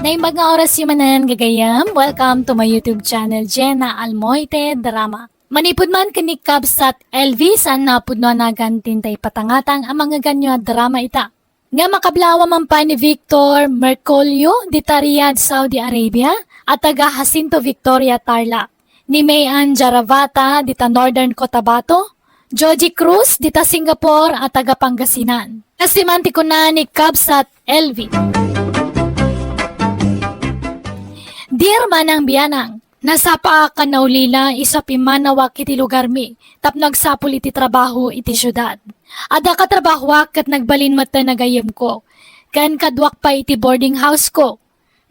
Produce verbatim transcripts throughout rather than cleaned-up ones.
Imbag nga oras yu manen, gagayem. Welcome to my YouTube channel, Jenna Almoite Drama. Manipud man ken ni Kabsat L V, saan nga pudno a nagan ti intay patangatang a mangngeganyo a drama ita. Nga makablawa man pay ni Victor Mercolio, dita Riyadh, Saudi Arabia, a taga Jacinto Victoria, Tarlac. Ni May Ann Jaravata, dita Northern Cotabato, Joji Cruz, dita Singapore, a taga Pangasinan. Kasta man ti kuna ni Kabsat L V. Dear Manang Bianang, nasapaak a naulila isu a pimmanawak iti lugarmi tapno agsapul iti trabaho iti siudad. Adda katrabahoak ket nagbalin met ti gayyemko, ken kaduak pay iti boarding house ko.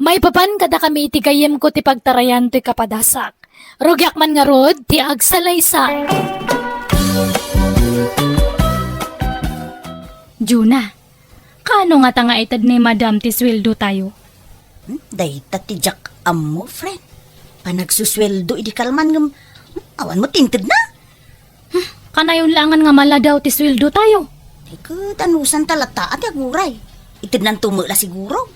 Maipapan kadakami iti gayyemko ti pagtarayan toy kapadasak. Rugiak man ngarud ti agsalaysay. Juna, kaano ngata nga ited ni Madam ti sueldo tayo? Hmm, dayta ti diak ammo, friend. Panagsusueldo idi kalman ngem, hmm, awan met ti intedna. Hmm, kanayon laengen nga maladaw ti sueldo tayo. Ay, ket anusanta latta ti aguray. Itednanto met la siguro.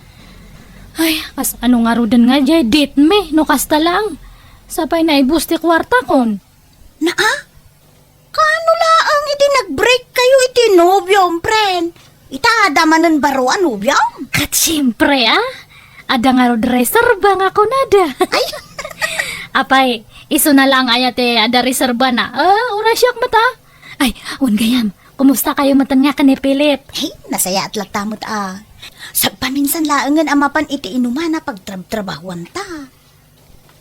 Ay, kasano ngaruden nga diay date mi no kasta laeng? Sapay naibus ti kuartakon. Naa? Kaano laeng iti nag-break kayo iti nobiom, friend? Ita, adda manen baro a nobiom? Ket siempre, a. Adda ngarud reserba nga kunada. Ay! Apay, isuna laeng aya ti adda reserbana? Ah, uray siak met, a. Ay, wen gayam, kumusta kayo metten nga ken ni Philip? Ay, nasayaat latta met, a. Sagpaminsan laengen a mapan iti inumana pagtrabtrabahuanta.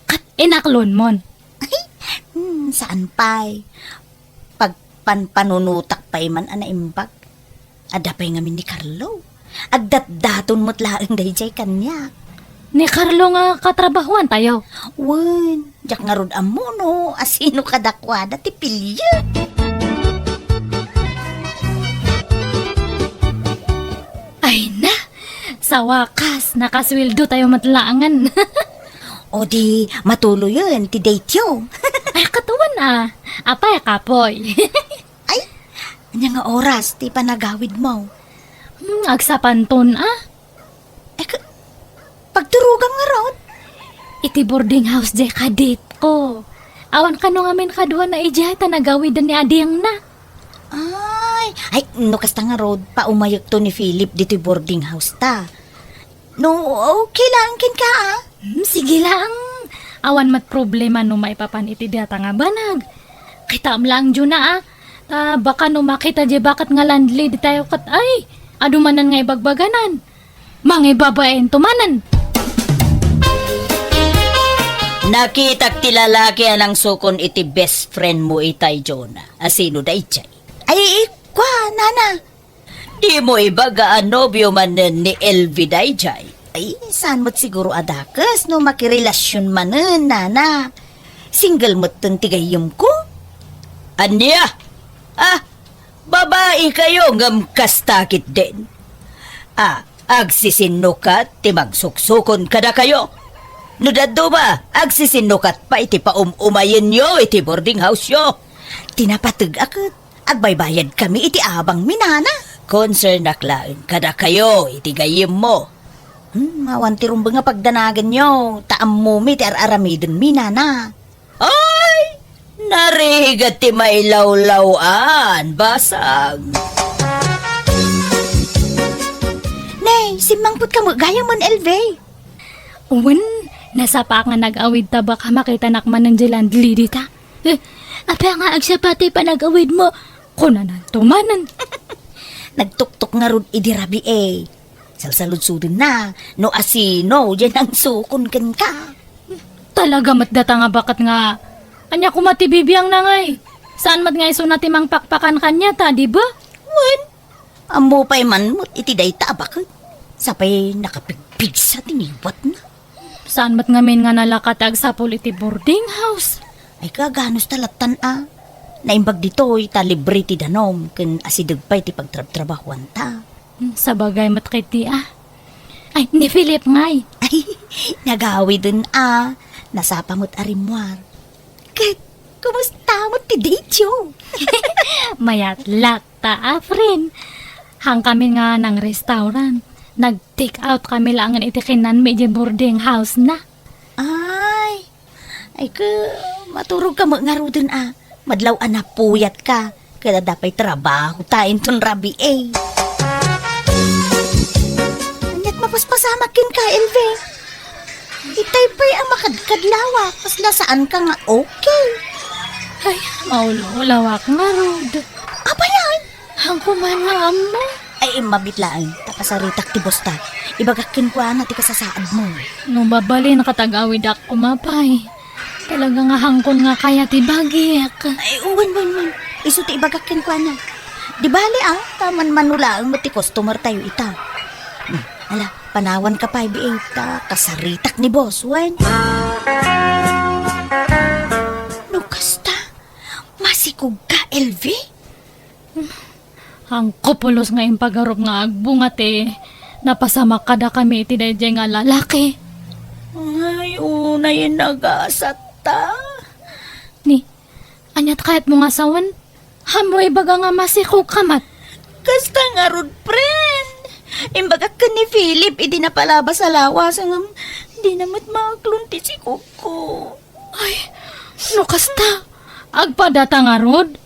Ket inaklonmon? Hmm, saan pay. Pagpanpanunotak pay man a naimbag. Adda pay ngamin ni Carlo. Agdatdaton met laeng daydiay kaniak. Ni Carlo nga katrabahoan tayo? Wen, diak ngarud ammo no asino kadakuada ti piliek. Ay na, sa wakas, nakasueldo tayo met laengen. O di, matuloyen ti date yo. Ay, katuan a. Apay, kapoy. Ay, ania nga oras ti panagawid mo? Hmm, agsapanton a. Ay, ka-, pagturogam ngarud? Iti boarding house diay kadate ko. Awan kano ngamin kaduana idiay ta nagawiden ni adingna. Ay, ay, no kasta ngarud, paumayekto ni Philip ditoy boarding house ta. No, okay lang kenka, a. Hmm, sige lang. Awan met problema no maipapan iti data nga banag. Kitaem lang, Juna, a. Ta baka no makita diay baket nga landlady tayo ket, ay, adu manen nga ibagbaganan. Mangibabainto manen. Nakitak ti lalaki a nangsukon iti best friend mo itay, Juna. Asino daydiay? Ay, ikua, nana. Dimo ibaga a nobio manen ni L V daydiay? Ay, saan met siguro a dakes no makirelasyon manen, nana. Single metten ti gayyemko. Ania? Ah, babae kayo ngem kasta ketdin. Ah, agsisinnukat ti mangsuksukon kadakayo. No dadduma, agsisinnukat pay ti paum-umayenyo iti boarding house-yo. Ti napateg-ak ket agbaybayadkami iti abangmi, nana. Concern-ak laeng kadakayo iti gayyemmo. Hmm, awan ti rumbeng a pagdanaganyo, ta ammomi ti ar-aramidenmi, nana. Ay, narigat ti mailawlaw-an, basang. Ne, simmangpet ka met gayam, L V. Wen, nasapa nga nag-awid ta baka makitanak manen diay landlady ta. Eh, apay nga agsapa ti panag-awidmo? Kunananto manen. Nagtuktok ngarud idi rabii. Salsaludsodenna no asino diay nangsukon kenka. Talaga met data nga baket nga, ania koma ti bibiangna ngay? Saan met nga isuna ti mangpakpakan kaniata, di ba? Wen, ammo pay man met iti dayta a baket. Sapay nakapigpigsa ti ngiwatna. Saan met ngamin nga nalaka ti agsapul iti boarding house? Ay, kaganosta lattan a. Naimbag ditoy ta libre ti danum ken asideg pay ti pagtrabtrabahuanta. Hmm, sabagay met ketdi a. Ay, ni Philip ngay. Ay, nagawiden a. Nasapa met a rimmuar. Ket, kumusta met ti date-yo? Mayat latta a, friend. Hangkami nga nang-restaurant. Nag-take out kami laengen iti kinanmi idiay boarding house na. Ay, ay, ke, maturog ka met ngaruden a. Madlaw a napuyatka. Ket adda pay trabaho ta inton rabii. Aniat mapaspasamak kenka, Elvie? Itay pay a makadkadlawak, kasla saanka nga okay. Ay, maulaulawak ngarud. Apay, ay? Haanko man nga ammo. Ay, immabit laeng, ta kasaritak ti boss ta. Ibagak kenkuana ti kasasaadmo. No mabalinka ta agawidak koma pay. Talaga nga haanko nga kayat ti bagik. Ay, wen, wen, wen. Isu ti ibagak kenkuana. Di bale, a, ta manmano laeng met ti customer tayo ita. Hmm, ala, panawanka pay, B A, ta kasaritak ni boss, wen. No kasta, masikogka, Elvie? Haanko pulos nga impagarup nga agbunga ti napasamak kadakami iti daydiay nga lalaki. Ay, unay nagasatta. Ni, aniat kayatmo nga sawen? Haanmo ibaga nga masikogka met? Kasta ngarud, friend. Imbagak ken ni Philip idi napalabas a lawas, ngem dina met maaklon ti sikogko. Ay, no kasta, agpadata ngarud?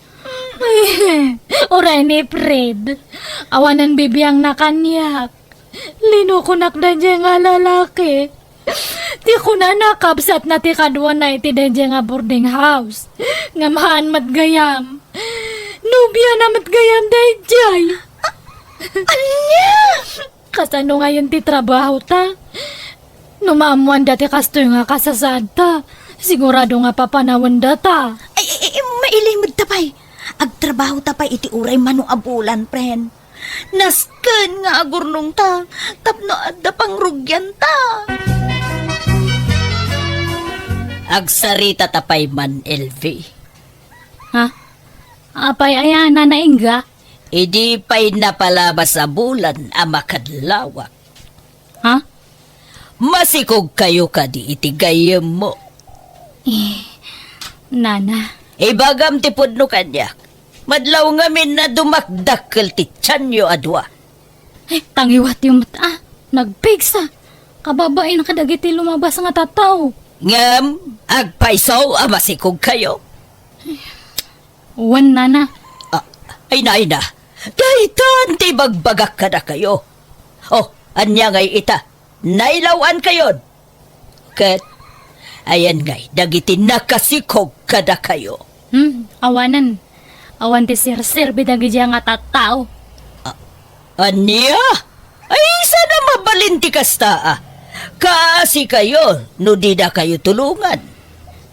Ay, uray ni Fred. Awanen bibiangna kaniak. Linukonak daydiay nga lalaki. Ti kunana, kabsatna ti kaduana iti daydiay nga boarding house. Ngem haan met gayam. Nobiana met gayam daydiay. Ania? Kasano ngayen ti trabaho ta? No maammoan dati kastoy nga kasasaad ta, sigurado nga papanawen data. Ay, ay, ay, mailimed ta pay. Agtrabaho ta pay iti uray mano a bulan, friend. Nasken nga agurnong ta tapno adda pangrugian ta. Agsarita ta pay man, Elvie. Ha? Apay aya, Nana Inga? Idi pay napalabas a bulan a makadlawak. Ha? Masikogkayo kadi iti gayyemmo. Eh, Nana. Ibagam ti pudno kaniak. Madlaw ngamin a dumakdakkel ti tianyo a dua. Eh, tangiwatyo met, ah. Nagpigsa. Kababain kadagiti lumabas nga tattao. Ngem, agpayso a masikogkayo. Wen, Nana. Ah, ay na, ay na. Daytan ti ibagbagak kadakayo. Oh, ania ngay ita? Nailaw-ankayon. Ket, ayan ngay, dagiti nakasikog kadakayo. Hmm, awanen. Awan ti serserbi dagiti nga tattao. Ah, ania? Ay, sana mabalin ti kasta, ah. Kaasikayo no didakayo tulongan.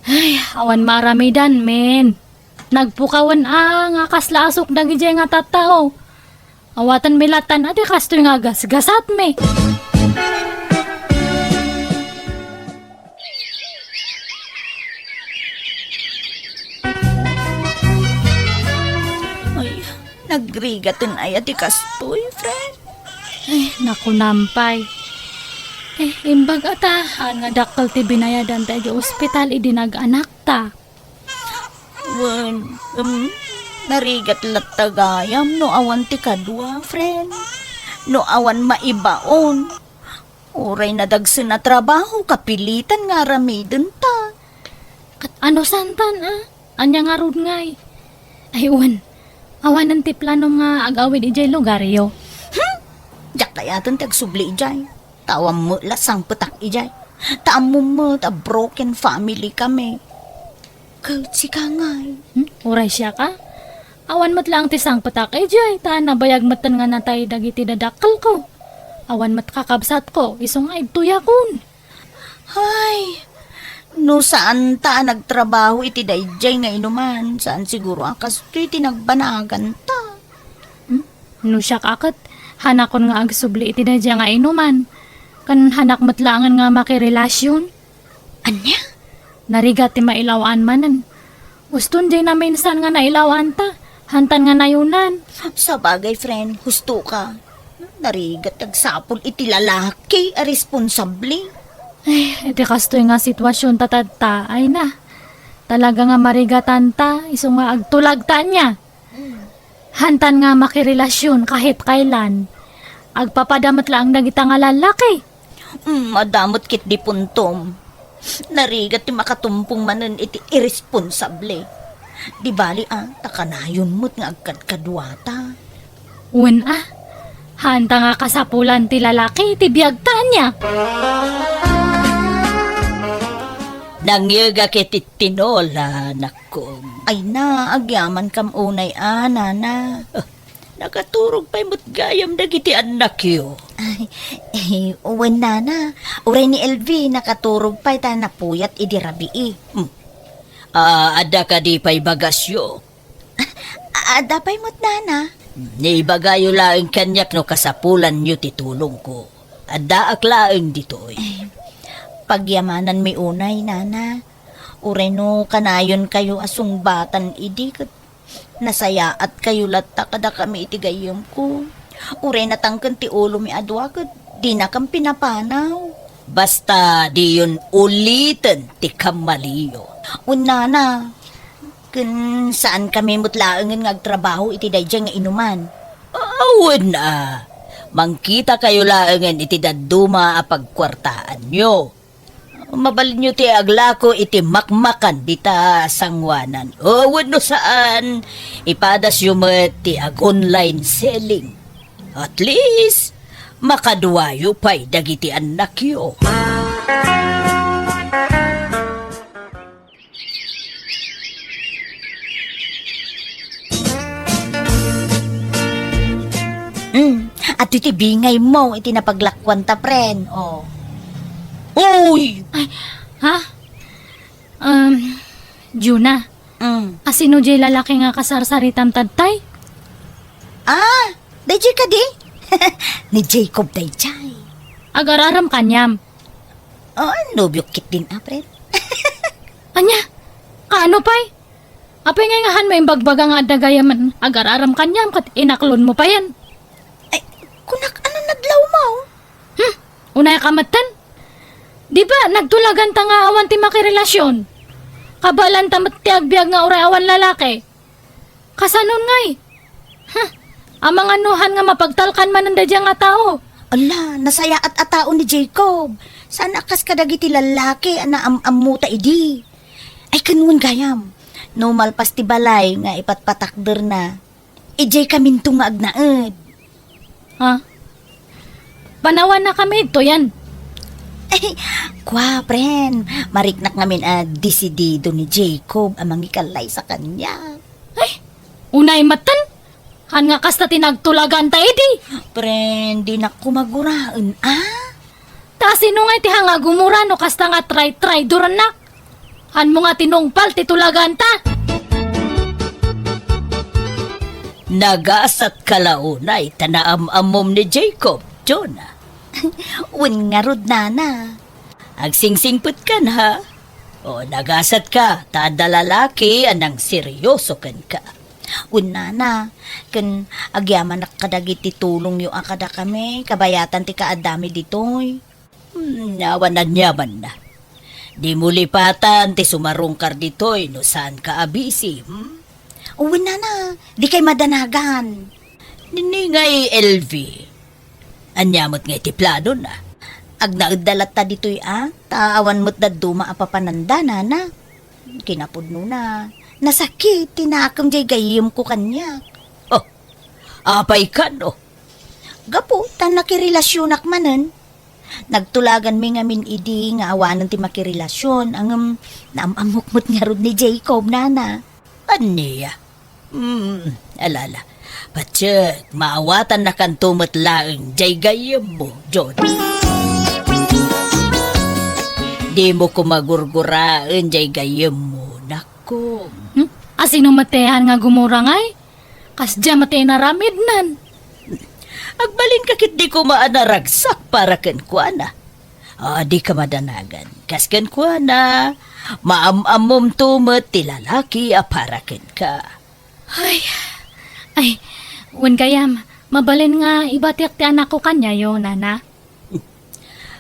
Ay, awan maaramidan, men. Nagpukawen a nga kasla asuk dagiti nga tattao. Awaten mi latan a ti kastoy nga gasgasatmi. Ay, nagrigaten aya ti kastoy, friend? Ay, naku, nampay. Eh, imbag ata, haan nga dakkel ti binayadan ta iti ospital idi nag-anakta. Wen, um, narigat latta gayam no awan ti kadua, friend. No awan maibaon. Uray nadagsen a trabaho, kapilitan nga aramiden ta. Ket ano santan, a? Ania ngarud ngay? Ay, wen. Awanen ti planom nga agawid idiay lugaryo. Hmm? Diak kayaten ti agsubli idiay. Ta awan met la sangpetak idiay. Ta ammom met a broken family kami. Ket sika ngay? Hmm? Uray siak a? Awan met laeng ti sangpetak idiay, ta nabayag metten nga natay dagiti dadakkelko. Awan met kakabsatko, isu nga idtoyakon. Ay, no saan ta a nagtrabaho iti daydiay nga inuman, saan siguro a kastoy ti nagbanaganta. Hmm? No siak a ket, hanakon nga agsubli iti daydiay nga inuman. Ken hanak met laengen nga makirelasyon. Ania? Narigat ti mailaw-an manen. Uston diay naminsan nga nailaw-anta, hantan nga nayunan. Sabagay, friend, husto ka. Narigat agsapul iti lalaki a responsable. Ay, iti kastoy nga sitwasyon ta tatta, ay na. Talaga nga marigatanta, isu nga agtulagta ania. Hantan nga makirelasyon kahit kailan. Agpapada met laeng dagita nga lallaki. Mm, adda met ketdi puntom. Narigat ti makatumpong manen iti irresponsable. Di bali a, ta kanayon met nga agkadkaduata. Wen a, haanta nga kasapulan ti lalaki ti biagta ania? Nangyegak iti tinola, nakkom. Ay na, agyamankam unay a, nana. Ah, nakaturog pay met gayam dagiti annakyo. Ay, eh, wen, nana. Uray ni Elvi, nakaturog pay ta napuyat idi rabii. Hmm. Ah, adda kadi pay bagasyo? A-, adda pay met, nana. Ibagayo laeng kaniak no kasapulanyo ti tulongko. Addaak laeng ditoy. Eh, pagyamananmi unay, nana. Uray no kanayonkayo a sungbatan idi ket nasayaatkayo latta kadakami iti gayyemko. Uray natangken ti ulomi a dua ket dinakam pinapanaw. Basta diyon uliten ti kammaliyo. Wen, nana, ken saankami met laengen nga agtrabaho iti daydiay nga inuman. Awen a, mangkitakayo laengen iti dadduma a pagkuartaanyo. Mabalinyo ti aglako iti makmakan dita sangoanan. O, wenno saan, ipadasyo met ti ag-online selling. At least, makaduayo pay dagiti annakyo. Mm, adtoy ti bingaymo iti napaglakuanta, pren. Oh. Uy! Ay, ha? Um, Juna, Mm. asino jay lalaki nga kasarsaritam tadtay? Ah, dayjay kadi? Ni Jacob dayjay. Agar-aram kaniam. Oh, nobiok ketdin, a, pren. Ania? Kaano pay? Apay ngay nga hanmo imbagbaga nga adda gayamen agar-aram kaniam ket inaklonmo payen? Ay, kunak, ano nadlawmo? Hmm, unay ka metten? Di ba, nagtulaganta nga awan ti makirelasyon? Kabalanta met ti agbiag nga uray awan lalaki. Kasanon ngay? Huh, amangan no han nga mapagtalkan manen daydiay nga tao. Ala, nasayaat a tao ni Jacob. Saan a kas kadagiti lallaki a naam-ammota idi. Ay, ken wen gayam, no malpas ti balay nga ipatpatakderna, idiay kaminto nga agnaed. Ha? Panawanna kami ditoyen. Ay, kua, pren. Mariknak ngamin a desidido ni Jacob a mangikallaysa kaniak. Ay, unay metten. Han nga kasta ti nagtulaganta idi. Pren, dinak koma guraen, a? Ta sino nga iti han nga gumura no kasta nga tray-traydorannak? Hanmo nga tinungpal ti tulaganta. Nagasatka la unay ta naam-ammom ni Jacob, Jonah. Wen ngarud, nana. Agsingsingpetkan, ha? O, nagasatka ta adda lalaki a nangseryoso kenka. Wen, nana, ken agyamanak kadagiti tulongyo a kadakami, kabayatan ti kaaddami ditoy. Hmm, awan aniamanna. Dimo lipatan ti sumarungkar ditoy no saanka a busy, hmm? Wen, nana, dikay madanagan. Nini ngay, Elvi. Ania met ngay ti planona? Agnaedda latta ditoy a, ta awan met dadduma a papananda, nana. Kinapudnona, nasakit ti nakem jay gayyemko kaniak. Oh, apay kano? Gapu ta nakirelasionak manen. Nagtulaganmi ngamin idi nga awanen ti makirelasion, ngem naam-ammok met ngarud ni Jacob, nana. Ania? Hmm, alala. Patiek, maawatannakanto met laeng jay gayyemmo, John. Dimo koma gurguraen jay gayyemmo, nakkom. Hmm? Asino met ti han nga gumura ngay? Kasdiay met ti inaramidnan. Agbalinka ketdi koma a naragsak para kenkuana. A, dika madanagan. Kas kenkuana, maam-ammomto met ti lalaki a para kenka. Ay, ay, wen gayam, mabalin nga ibatiak ti anakko kaniayo, nana.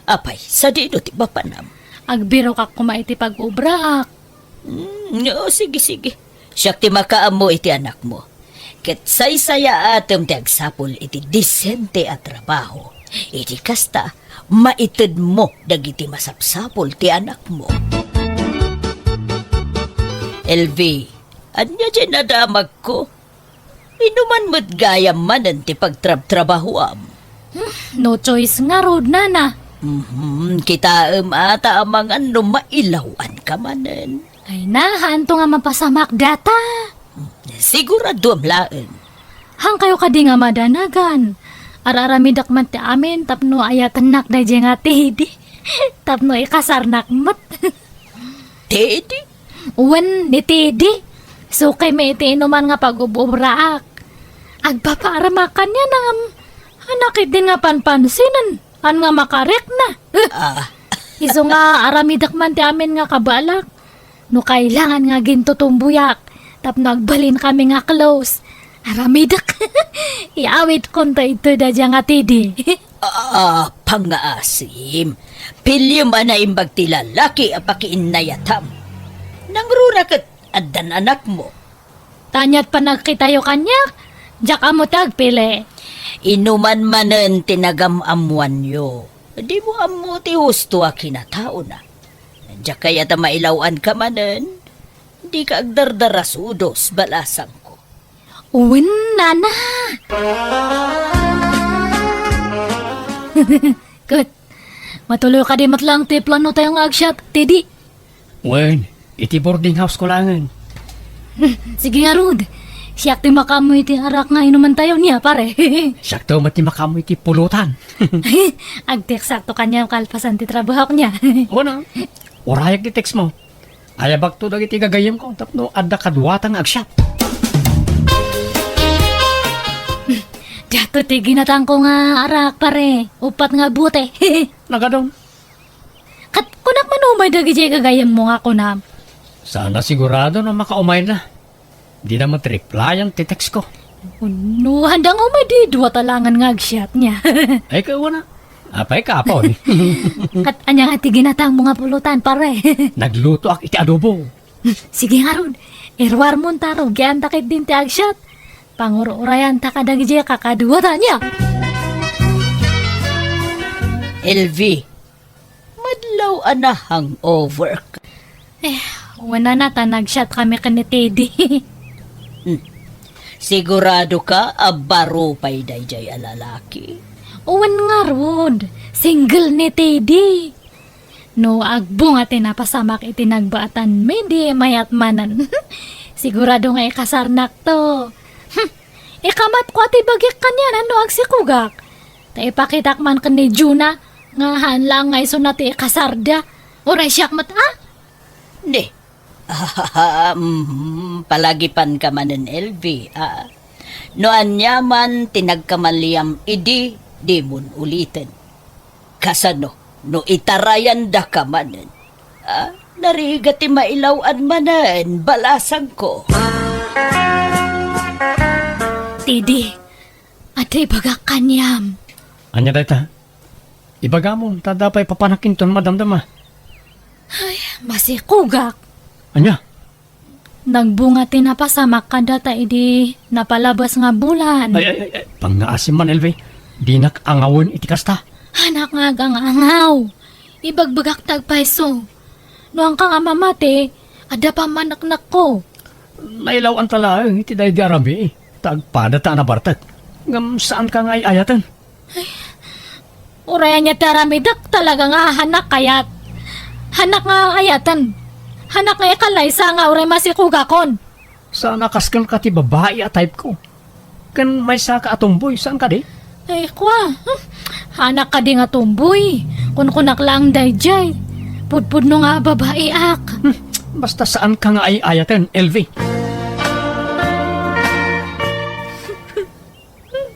Apay, sadino ti mapanam? Agbirokak koma iti pag-obraak. Mm, o, sige, sige. Siak ti makaammo iti anakmo. Ket saysayaatem ti agsapul iti disente a trabaho. Iti kasta, maitedmo dagiti masapsapul ti anakmo. Elvi, ania diay nadamagko? Inuman met gayam manen ti pagtrabtrabahoam. Hmm, no choice ngarud, nana. Mhm, kitaem ata amangan no mailaw-anka manen. Ay na, haanto nga mapasamak data. Siguraduam laeng. Haankayo kadi nga madanagan? Ar-aramidek man ti amin tapno ayatennak daydiay nga Teddy. Tapno ikasarnak met. Teddy? Wen, ni Teddy. Sukaymi iti inuman nga pag-ub-ubraak. Agpapaaramak kaniana ngem, anak idin nga panpansinen, haan nga makarikna. Ah. Isu nga aramidek man ti amin nga kabalak. No kailangan nga gintutumboyak, tapno agbalinkami nga close. Aramidek. Iawidkonto ditoy daydiay nga Teddy. Ah, pangngaasim. Piliem a naimbag ti lalaki a pakiinnayatam. Nangruna ket addan anakmo. Ta ania't panagkitayo kaniak, diak ammo ti agpili. Inuman manen ti nagam-ammoanyo. Dimo ammo ti husto a kinataona. Diak kayat a mailaw-anka manen. Dika agdardarasudos, balasangko. Wen, nana. Ket, matuloy kadi met laeng ti planotayo nga agsiat, Teddy? Wen, iti boarding house ko laengen. Sige ngarud. Siak ti makaammo iti arak nga inumantayo nia, pare. Siakto met ti makaammo iti pulutan. Agteksakto kaniam kalpasan ti trabahok nia. Wen a. Urayak ti text mo. Ayabakto dagiti gagayyemko tapno adda kaduata nga agsiat. Diato ti ginatangko nga arak, pare. Upat nga bote. Nagadon. Ket kunak man umay dagidiay gagayyemmo nga kunam. Saan a sigurado no makaumayda. Dida met replyan ti text ko. No, haanda nga umay, di dua ta laengen nga agsiat nia. Ay, kawana. Apay ka, apoy? Ket ania nga ti ginatangmo nga pulutan, pare? Naglutoak iti adobo. Sige ngarud, iruarmon ta rugianta ketdin ti agsiat. Pangur-urayanta kadagidiay kakaduata nia. Elvi, madlaw a nahangover ka. Eh, wen a, ta nagsiatkami ken ni Teddy. Hmm. Sigurado ka a baro pay daydiay a lalaki? Wen ngarud, single ni Teddy. No agbunga ti napasamak iti nagbaatanmi, di mayat manen. Sigurado nga ikasarnakto. Hmm. Ikamatko a ti bagik kaniana no agsikogak. Ta ipakitak man ken ni Juna nga haan laeng nga isuna ti ikasarda. Uray siak met, a? Di. Mhm, palagipanka manen, Elvi, a. No aniaman ti nagkamaliam idi, dimon uliten. Kasano no itarayandaka manen? A, narigat ti mailaw-an manen, balasangko. Teddy, adda ibagak kaniam. Ania dayta? Ibagamon, ta adda pay papanakinton madamdama. Ay, masikogak. Ania? Nagbunga ti napasamak kadata idi napalabas nga bulan. Ay, ay, ay, ay, pangngaasim man, Elvi. Dinak angawen iti kasta. Haanak nga agangaw. Ibagbagak ti agpayso. No haanka nga mamati, adda pammaneknekko. Nailaw-anta laeng iti daydi a rabii, ta agpada ta a nabartek. Ngem saanka nga ay-ayaten. Ay, uray ania ti aramidek, talaga nga haanak kayat. Haanak nga ayaten. Haanak nga ikalaysa nga uray masikogakon. Saan a kas kenka ti babai a type ko. Ken maysaka a tomboy, saan kadi? Ay, kua. Hmm. Haanak kadi nga tomboy. Kunkunak laeng daydiay. Pudpudno nga babaiak. Hmm. Basta saanka nga ay-ayaten, Elvi.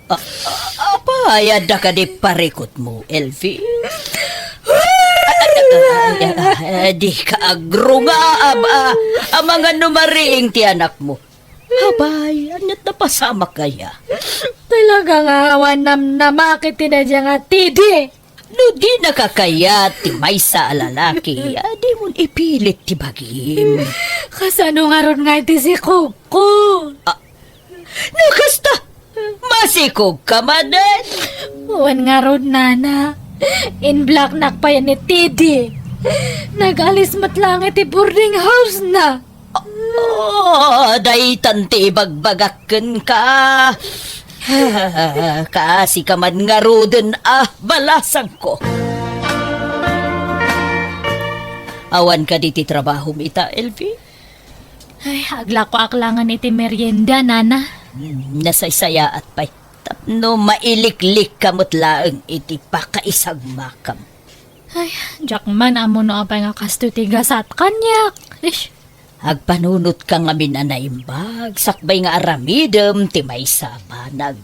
A-, a-, apay, adda kadi parikutmo, Elvi? A-, a-, a-, a-, a-, di ka agrunga, aba, amangan no mariing ti anakmo. Abay, ania't napasamak aya? Talaga nga awan namnamak iti daydiay nga Teddy. No dinaka kayat ti maysa a lalaki, a, dimon ipilit ti bagim. Kasano ngarud nga iti sikogko? A, No kasta, masikog ka manen. Wen ngarud, nana. In-blocknak pay ni Teddy. Nag-alis met laeng iti boarding house na. Oh, daytan ti ibagbagak kenka. Kaasi ka man ngaruden a balasangko. Awan kadi ti trabahom ita, Elvie? Ay, aglakoak laengen iti merienda, nana. Hmm, nasaysayaat pay. Tapno mailiklik ka met laeng iti pakaisagmakam. Ay, diak man ammo no apay nga kastoy ti gasat kaniak. Ish. Agpanunot ka ngamin a naimbag, sakbay nga aramidem ti maysa a banag.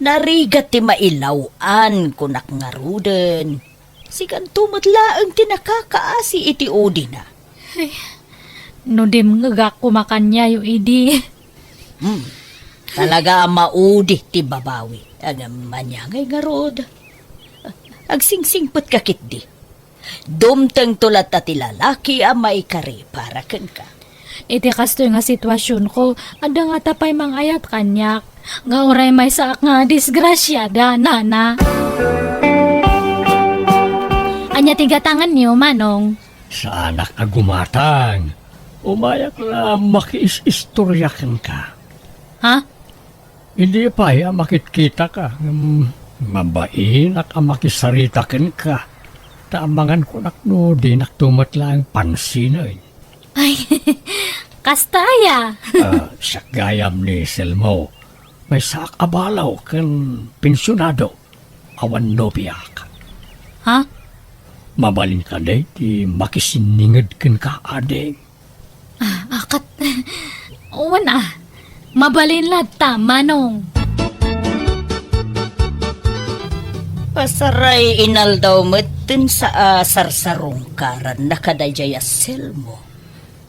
Narigat ti mailaw-an, kunak ngaruden. Sikanto met laeng ti nakakaasi iti udina. Ay, no dimngegak koma kaniayo idi. Hmm. Talaga a maudi ti babawi. Ngem ania ngay ngarud? Agsingsingpet ka ketdi. Dumtengto latta ti lalaki a maikari para kenka. Iti kastoy nga situasionko, adda ngata pay mangayat kaniak, nga uray maysaak nga disgrasiada, nana. Ania ti gatanganyo, Manong? Saanak a gumatang. Umayak la makiis-istoria kenka. Ha? Idi pay a makitkitaka, ngem mabainak a makisarita kenka. Ta amangan kunak no dinakto met laeng pansinen. Ay, kasta aya. Ah, siak gayam ni Selmo. Maysaak a balaw ken pensionado. Awan nobiak. Ha? Mabalin kadi ti makisinninged kenka, ading? Ah, akat. Wen a. Mabalin latta, Manong. Pasaray inaldaw met ti sa-, a, sarsarungkaranna kadaydiay a Selmo.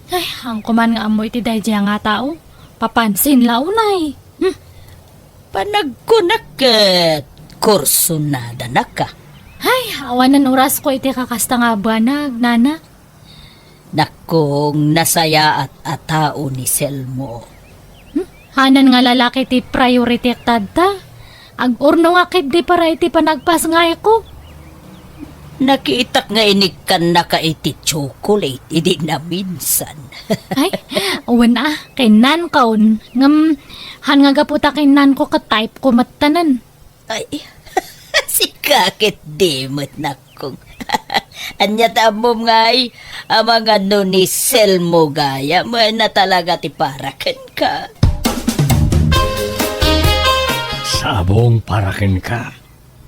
Ay, haanko man nga ammo iti daydiay nga tao. Papansin la unay. Hmm. Panagkunak ket kursunadanak ka. Ay, awanen orasko iti kakasta nga banag, nana. Nakkong, nasayaat a tao ni Selmo. Hmm? Hanan nga lalaki ti priority tatta. Ag-urnongak ketdi para iti panagpasngayko. Nakitak nga inikkannaka iti chocolate idi naminsan. Ay, wen a, kinnankon. Ngem, han nga gapu ta kinnanko ket type ko mettanen. Ay, sika ketdi met, nakkong. Ania ta ammom ngay, amangan no ni Selmo gayam a talaga ti para kenka. Sabong para kenka.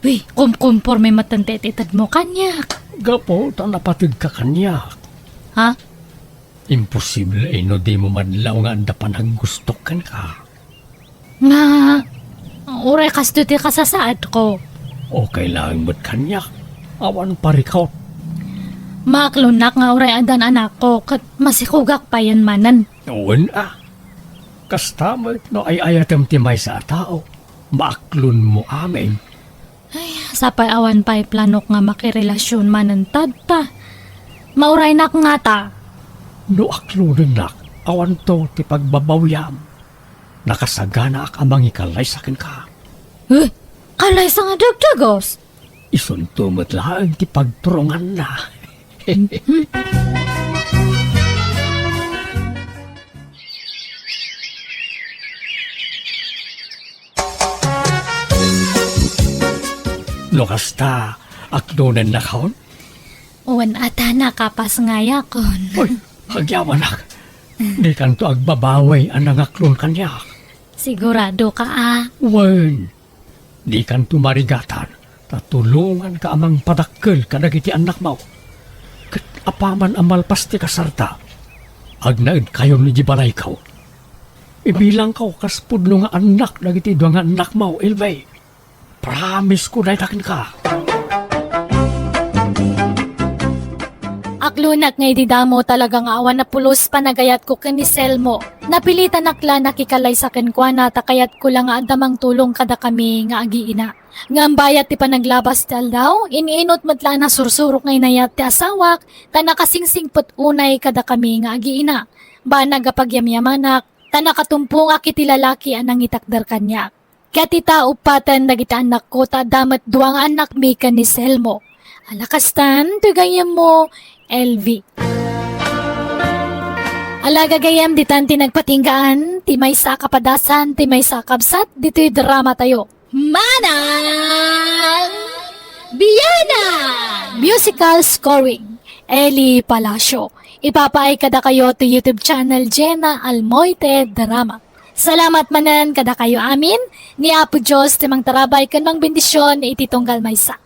Uy, kumkumporme met ti itedmo kaniak. Gapu ta napateg ka kaniak. Ha? Imposible no dimo madlaw nga adda panaggustok kenka. Nga, uray kastoy ti kasasaadko. Okay laeng met kaniak. Awan parikot. Maaklonak nga uray addan anakko, ket masikogak payen manen. Wen a. Kasta met no ay-ayatem ti maysa a tao, maaklonmo amin. Ay, sapay awan pay planok nga makirelasyon manen tatta. Mauraynak ngata. No aklonennak, awanto ti pagbabawiam. Nakasaganaak a mangikalaysa kenka. Eh, kalaysa nga dagdagas? Isunto met laeng ti pagturonganna. No kasta, aklonennakon? Wen a ta, nakapasngayakon. Oy, agyawanak. Dikanto agbabawi a nangaklon kaniak. Siguradoka a? Wen, dikanto marigatan, ta tulonganka a mangpadakkel kadagiti annakmo. Ket apaman a malpas ti kasarta, agnaedkayon idiay balayko. Ibilangko kas pudno nga annak dagiti dua nga annakmo, Elvie. Promise ko dayta kenka. Aklonak nga idi damo talaga nga awan a pulos panagayatko ken ni Selmo. Napilitanak la nakikalaysa kenkuana ta kayatko la nga adda mangtulong kadakami nga agiina. Ngem bayat ti panaglabas ti aldaw, in-inut met la a nasursurok nga inayat ti asawak ta nakasingsingpet unay kadakami nga agiina. Banag a pagyamyamanak, ta nakatumpongak iti lalaki a nangitakder kaniak. Ket ita, uppaten dagiti annakko, ta adda met dua nga annakmi ken ni Selmo. Ala kastan, toy gayyemmo, L V. Ala gagayyem, ditan ti nagpatinggaan, ti maysa a kapadasan, ti maysa a kabsat, ditoy dramatayo. Manang Bianang! Musical scoring, Eli Palacio. Ipapaay kadakayo ti YouTube channel Jenna Almoite Drama. Salamat manen kadakayo amin, ni Apo Dios ti mangtarabay ken mangbendisyon iti tunggal maysa.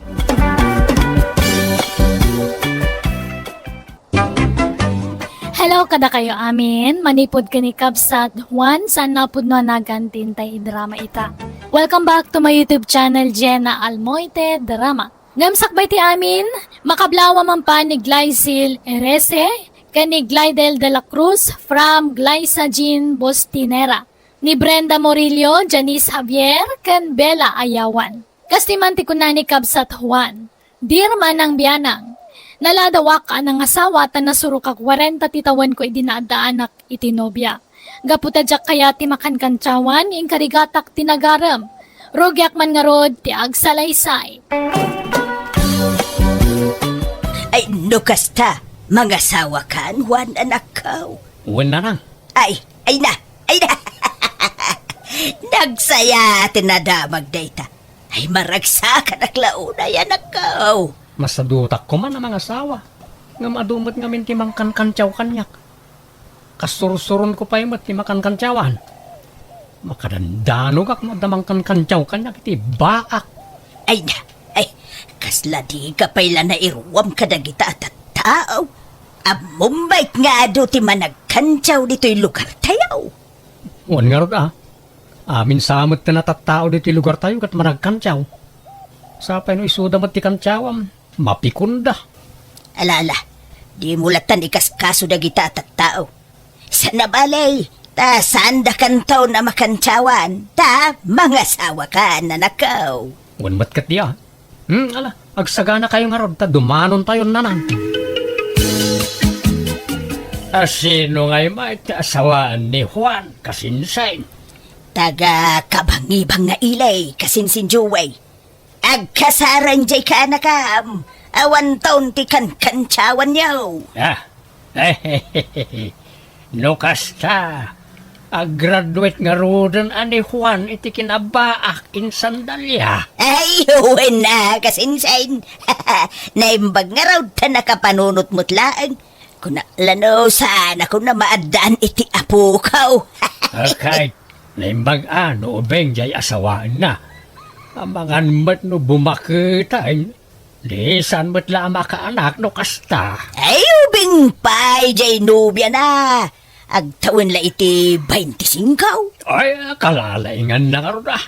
Hello kadakayo amin, manipud ken ni Kabsat Juan, saan nga pudno a nagan ti intay idrama ita. Welcome back to my YouTube channel, Jenna Almoite Drama. Ngem sakbay ti amin, makablawa man pa ni Glycil Erese ken ni Glidel de la Cruz from Glyza Jean Bustinera, ni Brenda Murillo, Janice Javier, ken Bella Ayawan. Kasta man ti kuna ni Kabsat Juan, "Dear Manang Bianang, naladawak a nangasawa ta nasurok a kuarenta ti tawenko idi naaddaanak iti nobia. Gapu ta diak kayat ti makankantiawan, inkarigatak ti nagarem. Rugiak man ngarud ti agsalaysay." Ay, no kasta, mangasawakan, Juan, anakko? Wen, nanang. Ay, ay na, ay na. Nagsaya ti nadamag dayta. Ay, maragsakanak la unay, anakko. Masadutak koma a mangasawa. Ngem adu met ngamin ti mangkankantiaw kaniak. Kasursuronko pay met ti makankantiawan. Makadandanogak no adda mangkankantiaw kaniak iti baak. Ay na, ay, kasla dika pay la nairuam kadagita a tattao. Ammom met nga adu ti managkantiaw ditoy lugartayo. Wen ngarud a, amin sa met ti natattao ditoy lugartayo ket managkantiaw. Sapay no isuda met ti kantiawam, mapikonda. Ala, ala, dimo lattan ikaskaso dagita a tattao. Saan a bale, ta saandakanto a makantiawan, ta mangasawakan, anakko. Wen met ket dia. Hmm, ala, agsaganakayo ngarud ta dumanontayon, nanang. A, sino ngay met ti asawaan ni Juan, kasinsin? Taga Kabangibang nga ili, kasinsin Joey. Agkasareng jay kaanakam, awanton ti kankantiawanyo. Ah, no kasta, aggraduate ngaruden a ni Juan iti kinabaak insan Dalia. Ay, wen a, kasinsin. Naimbag ngarud ta nakapanunot met laeng. Kuna la no saan a kuna maaddaan iti apoko. Okay. Naimbag a no ubing jay asawaenna. Amangan met no bumaketen, di saan met la a makaanak no kasta. Ay, ubing pay jay nobiana. Agtawen la iti baintisingko. Ay, kalalainganna ngarud a.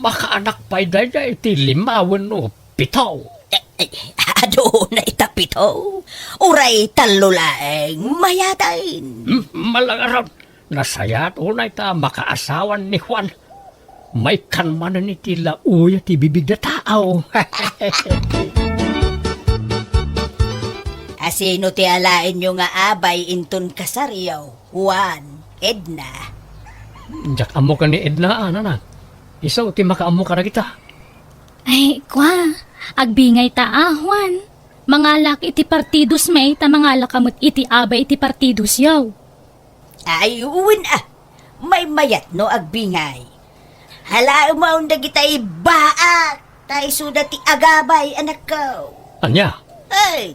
Makaanak pay dayta iti lima wenno pito. Eh, eh, aduna ita pito. Uray tallo laeng mayaten. Hmm, malangaron. Nasayaat unay ta makaasawan ni Juan. Maikkan manen iti laoya ti bibig a tao. A, sino ti alaenyo nga abay inton kasaryo, Juan, Edna? Diak ammo ken ni Edna, a, nanang. Isu ti makaammo kadagita. Ay, kua, agbingayta a, Juan. Mangalak iti partidosmi ta mangalak met iti abay iti partidosyo. Ay, wen a, maymayat no agbingay. Halaem dagitay baak, ta isuda ti agabay, anakko. Ania? Ay,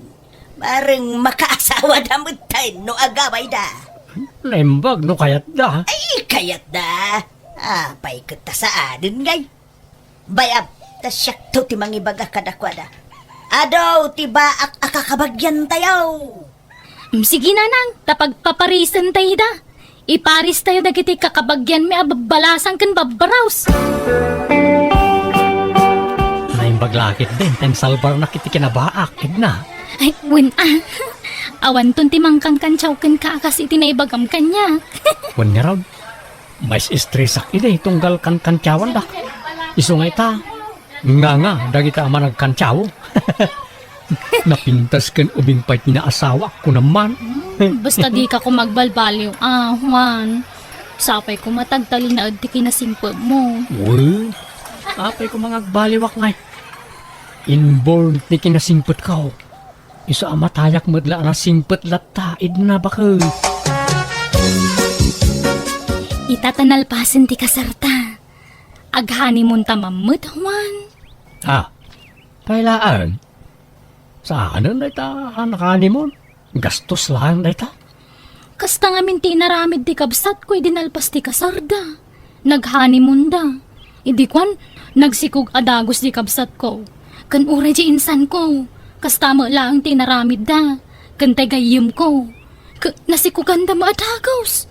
bareng makaasawada metten no agabayda. Naimbag no kayatda. Ay, kayatda. Apay ket ta saanen ngay? Bayam, ta siakto ti mangibaga kadakuada. Adu ti baak a kakabagiantayo. Mm, sige, nanang, ta pagpaparisentayo ida. Iparistayo dagiti kakabagianmi a babbalasang ken babbaraos. Naimbag la ketdin ta insalbarnak iti kinabaak, Edna. Ay, wen a. Awanton ti mangkankantiaw kenka a kas iti naibagam kaniak. Wen ngarud, mais-estresak idi tunggal kankantiawandak. Isu nga ita, nganga dagita a managkantiaw. Napintas ken ubing pay ti naasawak, kunam man. Hmm, basta dika koma agbalbaliw, a, Juan. Sapay koma ta agtalinaed ti kinasingpetmo. Wen, apay koma nga agbaliwak ngay. Inborn ti kinasingpetko. Isu a matayak met la a nasingpet latta, Edna, baket. Ita ta nalpasen ti kasarta. Aghanimunta met, Juan. Ah, pay laeng. Saanen dayta a nakahanimon? Gastos laeng dayta. Kasta ngamin ti inaramid ti kabsatko idi nalpas ti kasarda. Naghanimonda. Idi kuan, nagsikog a dagus ti kabsatko. Ken uray ti insanko, kasta met laeng ti inaramidda. Ken ti gayyemko, ke-, nasikoganda met a dagus.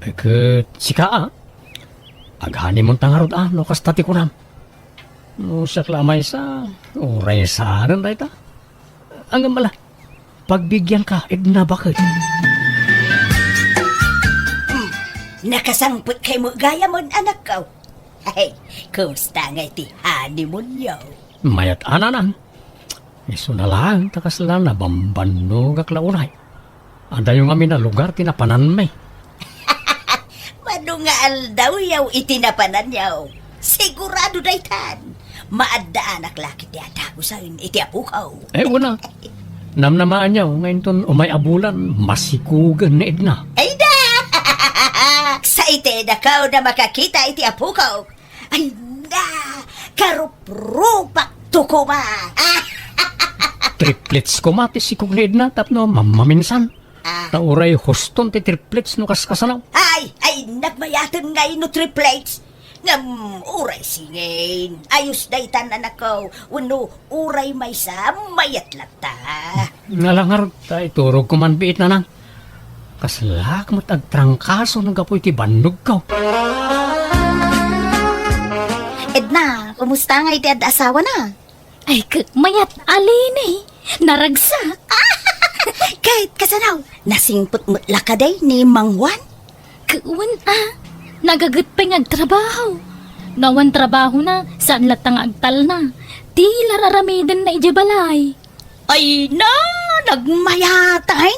Eh, ket sika, a? Aghanimonta ngarud, a, no kasta ti kunam. No siak la a maysa, uray saanen dayta. Ngem ala, pagbigyanka, Edna, baket. Hmm, nakasangpet kay met gayam, anakko. Hey, kumusta ngay ti honeymoon-yo? Mayat a, nanang. Isuna laeng ta kasla nabambannogak la unay. Adayo ngamin a lugar ti napananmi. Mano nga aldawyo iti napananyo, sigurado daytan. Maaddaanak la ketdi a dagusen iti apoko. Eh, wen a. Namnamaanyo nga inton umay a bulan, masikogen ni Edna. Ay da! Excited ako na makakita iti apoko. Ay na! Karuprupak to koma! Triplets koma ti sikog ni Edna tapno mam-, maminsan. Ah. Ta uray huston ti triplets no kaskasano. Ay, ay, nagmayaten ngay no triplets. Ngem uray singin, ayos daytan, anakko, wenno uray maysa, mayat latta. Ala ngarud, ta iturogko man biit, nanang. Kaslak met agtrangkaso no gapu iti bannogko. Edna, kumusta ngay ti adda asawana? Ay, ke-, mayat a Leni. Naragsak. Ket kasano? Nasingpet met la kadi ni Mang Juan? Ke-, wen a. Nagaget pay nga agtrabaho. No awan trabahona, saan latta nga agtalna. Ti la raramidenna idiay balay. Ay na, nagmayat a.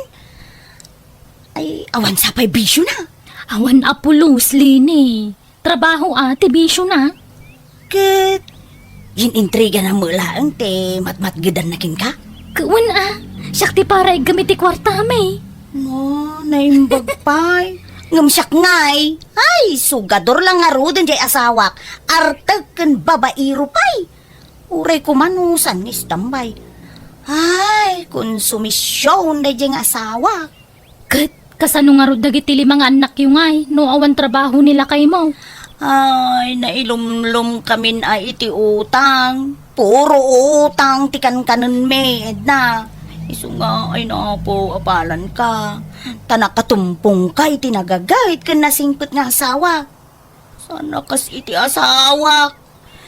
Ay, awan sa pay bisiona? Awan a pulos, Leni. Trabaho a ti bisiona. Ket in-intrigana met laeng ti matmatgedanna kenka? Ket wen a, siak ti para iggem iti kuartami. No, naimbag pay. Ngem siak ngay, ay, sugador la ngaruden diay asawak, artek ken babaero pay. Uray koma no saan nga istambay. Ay, konsumision daydiay nga asawak. Ket kasano ngarud dagiti lima nga annakyo ngay no awan trabaho ni lakaymo? Ay, nailumlomkamin a iti utang. Puro utang ti kankanenmi, Edna. Isu nga ay napo a palanka. Ta nakatumpongka iti nagagayt ken nasingpet nga asawa. Saan a kas iti asawak.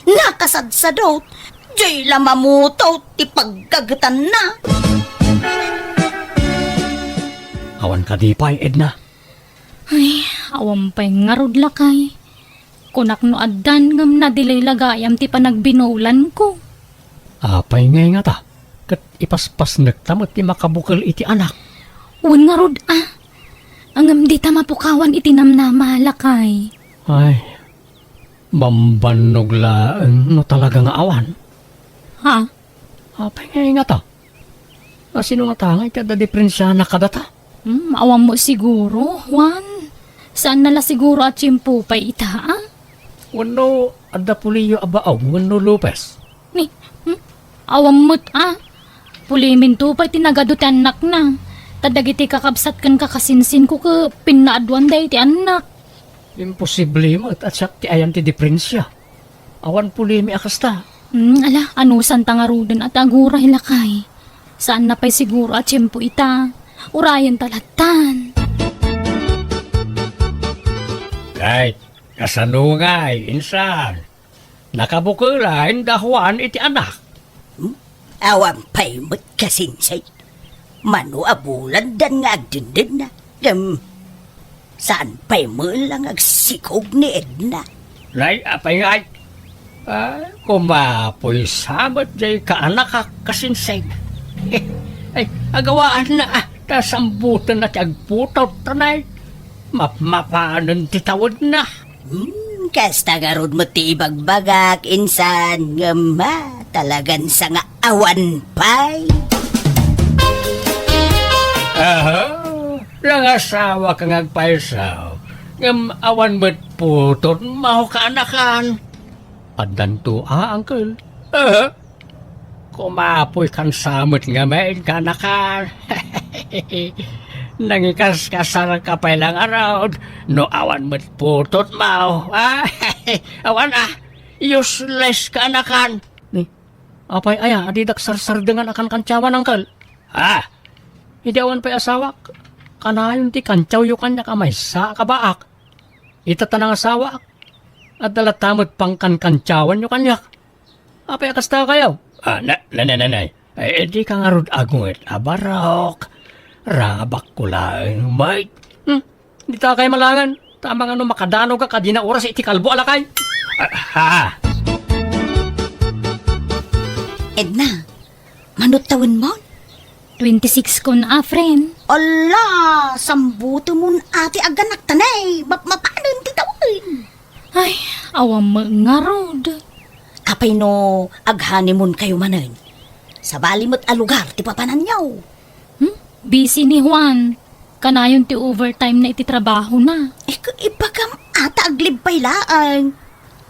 Nakasadsadot. Diay la mamutot ti paggagetanna. Awan kadi pay, Edna? Ay, awan pay ngarud, lakay. Kunak no addan ngem nadelay la gayam ti panagbinulanko. Apay ngay ngata? Ket ipaspasnekta met ti makabukel iti anak. Wen ngarud a. Ngem dita mapukawan iti namnama, lakay. Ay, bambannog laeng no talaga nga awan. Ha? Apay nga ingata? A, sino ngata nga iti adda diprensiana kadata? Hmm, awan mo siguro, Juan. Saan na la siguro a tiempo pay ita, a? Wenno adda puliyo a baog wenno Lopez? Ni, hmm? Awan met, a? Puliminto pay ti nagadu ti annakna. Ta dagiti kakabsat ken kakasinsinko ket pinnaaduanda iti annak. Imposible met a siak ti ayan ti diprensia. Awan pulimi a kasta. Hmm, ala, anusanta ngaruden a ti aguray, lakay. Saan na pay siguro a tiempo ita. Urayen ta lattan. Kay, kasano ngay, insan? Nakabukela inda Juan iti anak. Hmm? Awan pay met kasinsay. Mano a bulandan nga agdindenna. Ngem, saan pay met la nga agsikog ni Edna? Nay, apay ngay? Ay, kumapoy sa met jay kaanakak kasinsay. Ay, agawaanna, a, ta sambutenna ti agputot, tanay. Mapmapanen ti tawedna. Hmm, kasta ngarud met ti ibagbagak, insan, ngem, ha, talagan sa nga awan pay. Aha, nangasawa ka nga agpayso, ngem awan met putotmo a kaanakan. Addanto a, uncle. Aha. Kumapoy kan sa met ngamin, kaanakan. Nangikaskasar ka pay la ngarud, no awan met putotmo. Ah, awan a, useless, kaanakan. Ni, apay aya a didak sarsardengan a kankantiawan, uncle? Ah, idi awan pay asawak, kanayon ti kantiawyo kaniak a maysa a kabaak. Ita ta nangasawaak, adda latta met pangkankantiawanyo kaniak. Apay a kasta kayo? Ah, na, na, na, na, na. Ay, eh, di ka ngarud agunget a barok. Rabakko laeng, mate. Hmm? Di ta kay malangan. Tama nga no makadanog ka kadina oras iti kalbo a lakay. Ah, ha? Edna, mano tawenmon? Twenty-six kon a, friend. Ala, sambutemon a ti aganakta, ne. Mapmapanen ti tawen. Ay, awan met ngarud. Apay no ag-honeymoon kayo manen? Sabali met a lugar ti papananyo. Hmm? Busy ni Juan. Kanayon ti overtime na iti trabahona. Eh, ku-, ibagam a ta aglib pay laeng.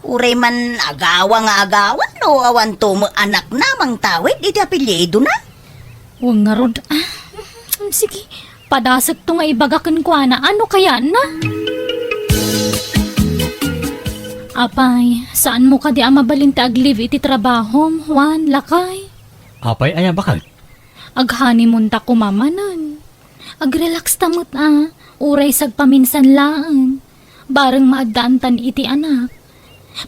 Uray man agawa nga agawa no awanto met anakna mangtawid iti apelyidona. Wen ngarud, ah, sige, padasekto nga ibaga kenkuana, ano kayatna? Apay, saanmo kadi a mabalin ti aglib iti trabahom, Juan, lakay? Apay aya, baket? Ag-honeymoon ta koma manen. Ag-relax ta met a, uray sagpaminsan laeng. Bareng maaddaantan iti anak.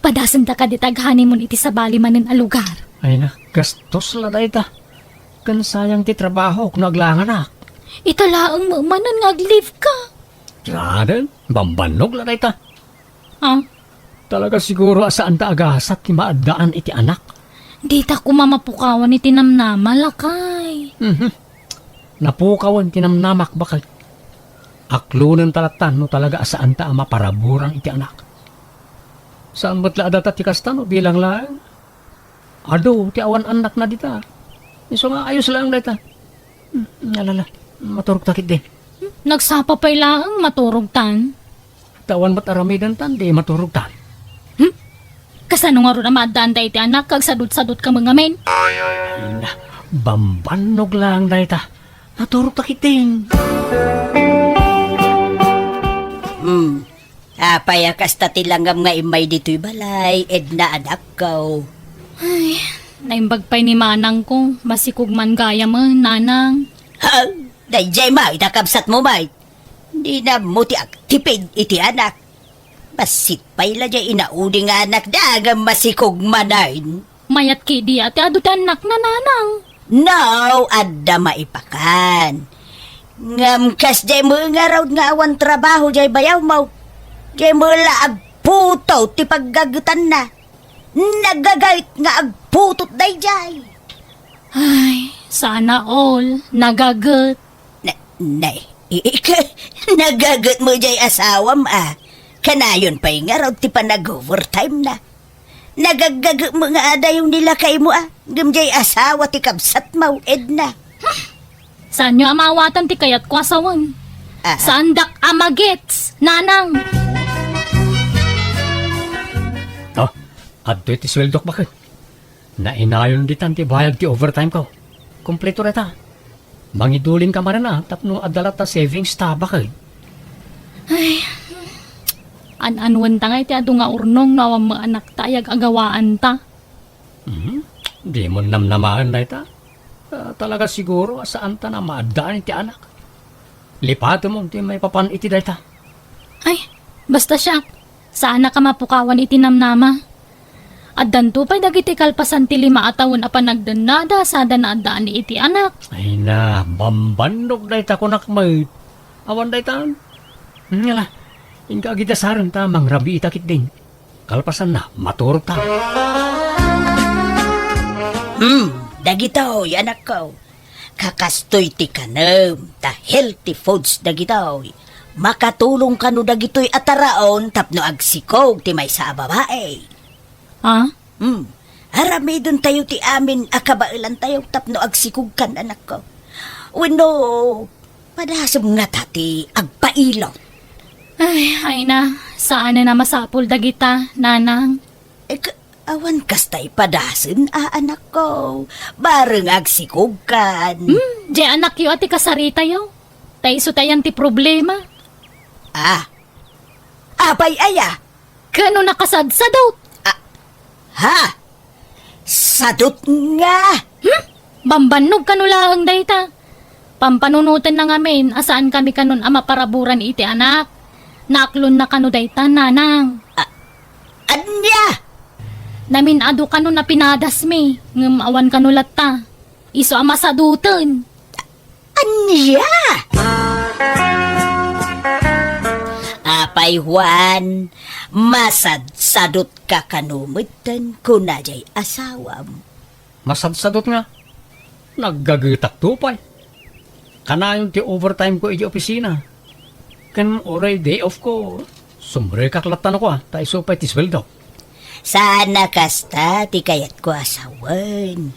Padasenta kadi ta ag-honeymoon iti sabali manen a lugar. Ay na, gastos la dayta. Ken sayang ti trabahok no aglanganak. Ita laeng met manen nga ag-leave ka. Saanen, bambannog la dayta. Ah? Talaga siguro a saan ta agasat ti maaddaan iti anak. Dita koma mapukawan iti namnama, lakay. Mhm. Napukawan ti namnamak, baket. Aklonen ta latta no talaga a saan ta a maparaburan iti anak. Saan met la a data ti kasta no bilang laeng. Adu ti awan annakna dita. Isu nga ayos laeng dayta. Hmm, alala, maturog ta ketdi. Hmm, nagsapa pay laeng, maturog tan. Ta awan met aramiden tan, di maturog tan. Hmm? Kasano ngarud a maaddaan dayta iti anak, kag sadut-sadut ka met ngamin? Ay na, bambannog laeng dayta. Maturog ta ketdin. Hmm. Apay a kasta ti langam nga immay ditoy balay, Edna, anakko? Ay, naimbag pay ni manangko, masikog man gayam, nanang. Ha? Daydiay met a kabsatmo met. Dina ammo ti agtipid iti anak. Bassit pay la diay inaudi nga anakda ngem masikog manen. Mayat ketdi a ti adu ti annakna, nanang. No, adda maipakan. Ngem kasdiay met ngarud nga awan trabaho diay bayawmo. Diay met la agputot ti paggagetanna. Nagagayt nga agputot daydiay. Ay, sana all, nagaget. Na, nay, ik-, nagaget met diay asawam a. Kanayon pay ngarud ti panag-overtime na. Nagagagem nga adayo ni lakaymo a, ngem diay asawa ti kabsatmo, Edna. Saanyo a maawatan ti kayatko a sawen. Ah. Saandak a magets, nanang. Oh, adtoy ti sueldok, baket. Nainayon ditan ti bayad ti overtime ko. Kompleto dayta. Mangiduling ka manen a, tapno adda latta savings ta, baket. Ay, an-anuenta nga iti adu nga urnong no awan met anakta ay ag-agawaanta. Mhm. Dimon namnamaen dayta. Ah, talaga siguro a saanta a maaddaan iti anak. Lipatemon ti maipapan iti dayta. Ay, basta siak, saanak a mapukawan iti namnama. Addanto pay dagiti kalpasan ti lima a tawen a panagdennada sada naaddaan iti anak. Ay na, bambannog dayta kunak met. Awan dayta. Ngala, inka agidasaren ta mangrabiita ketdin. Kalpasanna, maturog ta. Hmm, dagitoy, anakko. Kakastoy ti kanem, ta healthy foods dagitoy. Makatulong kano dagitoy a taraon tapno agsikog ti maysa a babai. Ah? Hmm. Aramidentayo ti amin a kabaelantayo tapno agsikogkan, anakko. Wenno, padasem ngata ti agpailot. Ay, ay na, saanen a masapul dagita, nanang. Eh, ka-, awan kasta ipadasem a, anakko. Bareng agsikogkan. Hmm, di anakyo a ti kasaritayo. Ta isu tayan ti problema. Ah. Apay aya? Kano nakasadsadot? Ah, ha? Sadot nga? Hmm? Bambannog kano laeng dayta. Pampanunoten na ngamin a saan kami kanon a maparaburan iti anak. Naaklon na kano dayta, nanang. Ah, ania? Namin-adu kano na pinadasmi, ngem awan kano latta. Isu a masadoten. Ania? Apay, Juan, masadsadot ka kano metten, kuna jay asawam. Masadsadot nga? Naggagetak to pay. Kanayon ti overtime ko iti opisina. Ken uray day off ko, sumrekak latta no kua, ta isu pay ti sueldo. Saan a kasta ti kayatko a sawen.